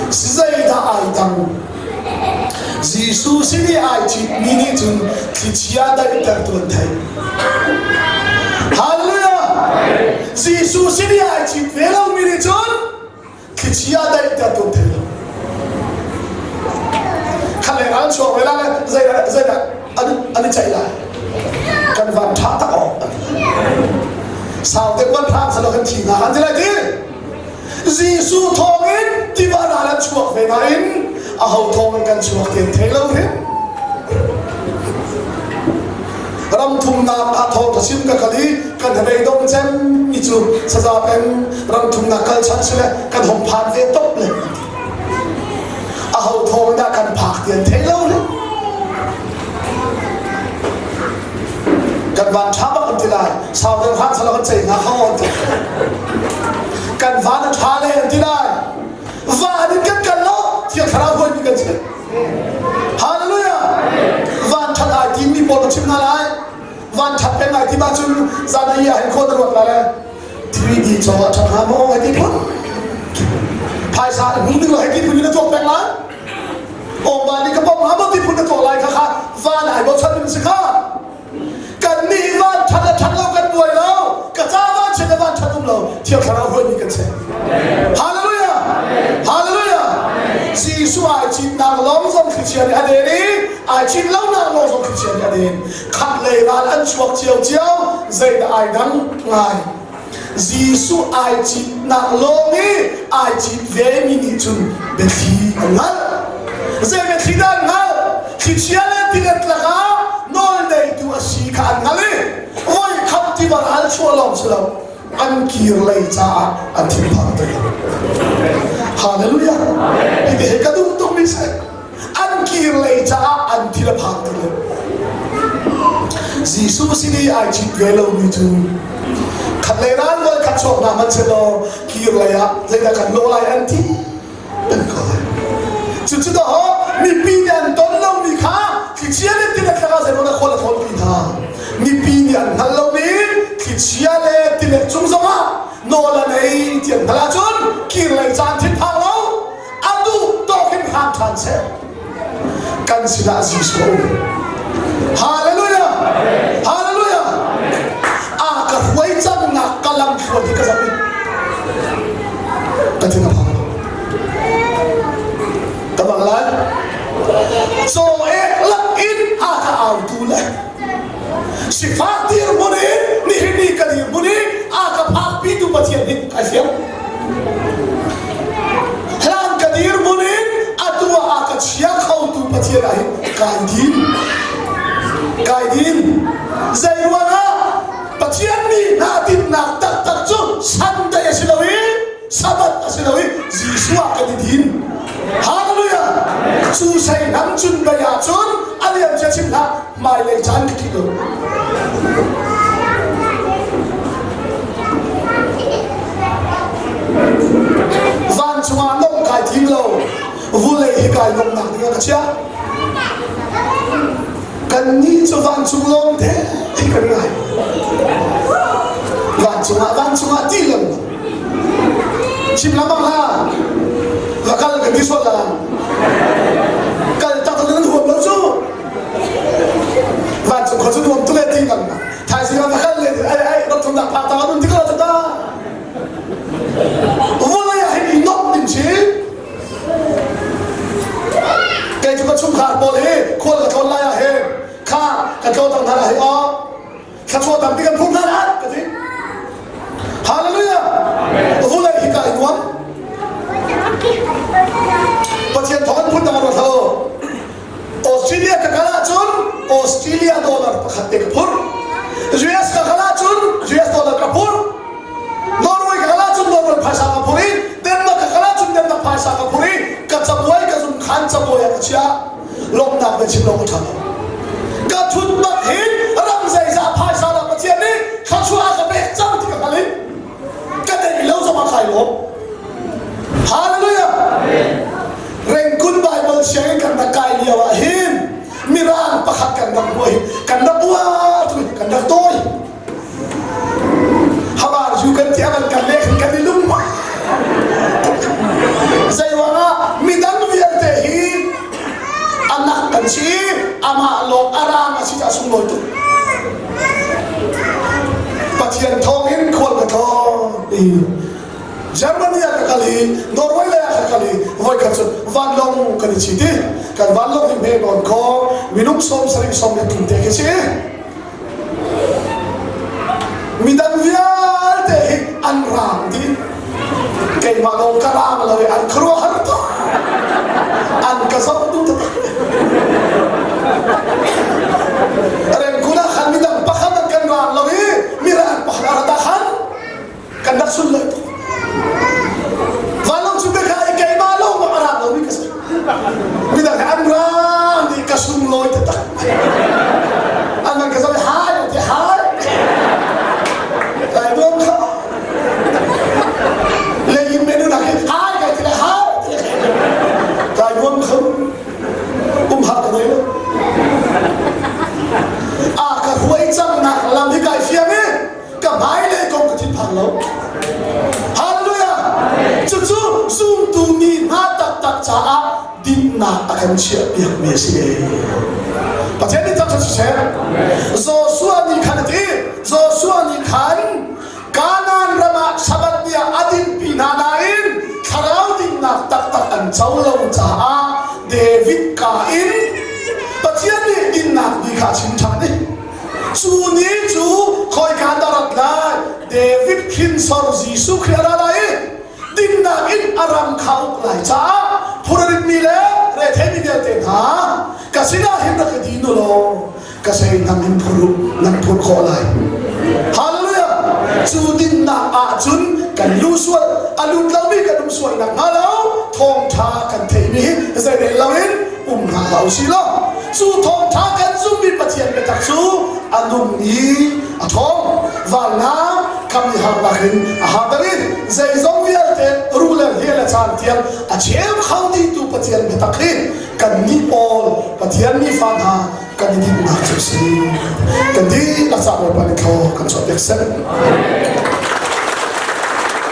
Zeidah ai dang? Jesuh sin i ai citmi nih cun thlichia daihtertu an theih. Hallelujah! Jesuh sin i ai cit ve lomi nih cun thlichia daihtertu an thei lo. Khat leng an chuak ve lai zeidah zeidah an an i ceih lai. Kan van ṭha tak awk an Sau te van ṭha salo kan thi hna an ti lai ti. Jesuh thawngin tiva ral an chuak ve nain aho thawngin kan chuak ti an thei lo hrim. Ram thumnak ah thawng ka sim ka kal i kan hnabei dong cem mi cu saza peng ram thumnak kal chan sile kan hong phan ve top le aho thawng dah kan phak ti an thei lo hrim. Kan van ṭha bak an ti lai. Sau deuh hlan sala kan cei hna kho an ti. Kan van a ṭha le an ti lai. Van in kan kal lo, Thiang Thlarau huaimi kan si. Hallelujah! Van ṭhat ai timi pawl ka chim hna lai. Van ṭhat peng ai tim ahcun zan ai ah hin khua na ruat lai le 3D caw ah ṭhat hnga maw hei ti phun. Phaisa in hmu ding lo hei ti phun in na tuak peng lai. Awngba nih ka pom hnga maw ti phun na tuah lai kha kha van ai bochan ding si kha. Kan nih van ṭhat le ṭhat lo kan buai lo. Ka ca van chiat le van ṭhat um lo. Thiang Thlarau hruaimi kan si. Hallelujah! Hallelujah! Jesuh ai citnak lawng zong thlichia nih a den i ai cit lonak lawng zong thlichia nih a den. Khat lei ral an chuak ciocio, zeidah ai dang ngai. Jesuh ai citnak lawng i ai cit vemi nih cun biathli an hngalh. Zei biathli dah an hngalh? Thlichia le tilet lakah nawlneitu a si kha an hngalh i voikhat tiva ral chuah lawng si lo an kir lei caah an thinphang ti lo. Hallelujah! Hiti hi ka duh tukmi si. An kir lei caah an thil a phang ti lo. Jesuh sin i ai cit ve lomi cu khat lei ral voi khat chuak hna hmanh selaw kir lei ah zeidah kan lawh lai an ti an ko lai. Cucu dawh mipi nih an ton lomi kha thlichia le tilet lakah zeimaw na khual a thawnpi hna. Mipi nih an hngal lomi thlichia le tilet cung zongah nawl a nei ti an hngalh ahcun kir lei caan thinphang lo a duh tawk in hram ṭhan seh. Kan sinah Jesuh a um. Hallelujah! Hallelujah! A ka hruai cangnak ka lam thluan hi ka zoh i ka thin a phang lo. Ka bang lai. Caw ek lak in a ka autu le sifak dirhmun in nihin ni ka dirhmun i a ka phakpitu Pathian hi kai fiang. Hlan ka dirhmun in atu ah a ka chia khotu Pathian ah hin kai din. Kai din. Zei ruangah Pathian mi hna dinnak taktak cu Sunday a si lo i Sabbath a si lo i Jesuh ah kan i din. Hallelujah! Cu sei hnam cun bei ahcun a liam cia chim hlah hmailei caan ka ṭih lo. Vancung ah nomh kai tim lo, vulei hi kai nomhnak ding ah ka chiah. Kannih cu vancung lawng te kan ngai. Vancung ah vancung ah ti lengmang. Chim lengmang hlah. Va kal kan ti sual la. Kal tak nan huam lo cu. Vancung khua cu nuam tuk e ti lengmang. Thaizing ah va kal le ai ai ram thumnak phak ta nun tik lo ta. Vulei ah hin i nomh ding si. Kei cu ka chungkhar pawl hi khual ka tlawn lai ah hin kha ka tlawn hna lai aw thluachuah tampi kan phum hna lai ka ti. Hallelujah. Vulei hi ka i nuam. Pathian thawng in phun dang ruat hlah u. Australia ka kal ahcun Australia dollar pakhat te ka phur. US ka kal ahcun US dollar ka phur. Norway ka kal ahcun Norway phaisa ka phur i Denmark ka kal ahcun Denmark phaisa ka phur i ka cabuai ka zung khan cabuai ah ka chiah. Lawmhnak na chim lo ka ṭha lo. Ka thut bak hin ram zeizah phaisa dah Pathian nih thluachuah a ka pek cang ti ka hngal i ka deih lo zong ah kai lawm. Hallelujah! Rengkun Bible sianginn kan rak kai lio ah hin Mirang pakhat kan rak buai kan rak uar kan rak tawi. How are you kan ti avan kan le kan i lung Zeiruangah midang vialte hi anak kan si amah lawng arang a si ca sunglawi tuk. Pathian thawngin khual ka tlawng Germany ah ka kal i Norway lei ah ka kal i voikhat cu vanlawng kan i cit i kan vanlawng hi hme nawn khaw minung 70 33 te khi si. Midang vialte hi an raang dih. Keimah lawng ka raang lo i an khuaruahhar tuk. An ka zoh duh taktak. Rengkun ah khan midang pakhat an kan raang lo i mirang pakhat a rat ah khan kan rak sunlawi tuk. Vanlawng chung ka i keimah lawng bak a raang lomi ka si. Midang he an raang dih ka sunglawi taktak. An man ka zoh i hai ti hai. Lai nuam kha. Leyin menu nak hi hai kai ti le hai ti le. Lai nuam kha. Um har ka nei lo. A ka huai cang nak lam hi kai fiang i ka hmailei kong ka thinphang lo. Hallelujah! Cucu zumtu mi hna taktak caah dinnak a kan chiahpiakmi a si. Pathian nih thangṭhat siseh. Joshua nih khan a ti. Joshua nih khan Kanaan ram ah Sabbath ni ah a dinpi hna nain thlarau dinnak taktak an co lo caah David ka in Pathian nih dinnak ni kha a chim ṭhan i Cu ni cu khawika dah rat lai? David hrinsor Jesuh Khrih a ra lai i dinnak in a ram kha uk lai caah phurritmi le retheimi vialte hna ka sinah hin rak i din u law ka seinam in phur u, nan phur khawh lai. Hallelujah! Cu dinnak ahcun kan lu sual, a lut lomi kan um sual nakhnga lo thawngṭha kan theihmi hi zeirel loin um hna hlah u sih law cu thawngṭha kan zummi Pathian biatak cu a nung i a ṭhawng vannak kham i harnak in a harter i zeizong vialte ruh le hlial le caan tiang a cheu kho dihtu Pathian biatak hi kannih pawl Pathian mi fa hna kan i dinhnak cu a si. Kan dihlak ca Bawipa nih thlaw kan chuah piak seh.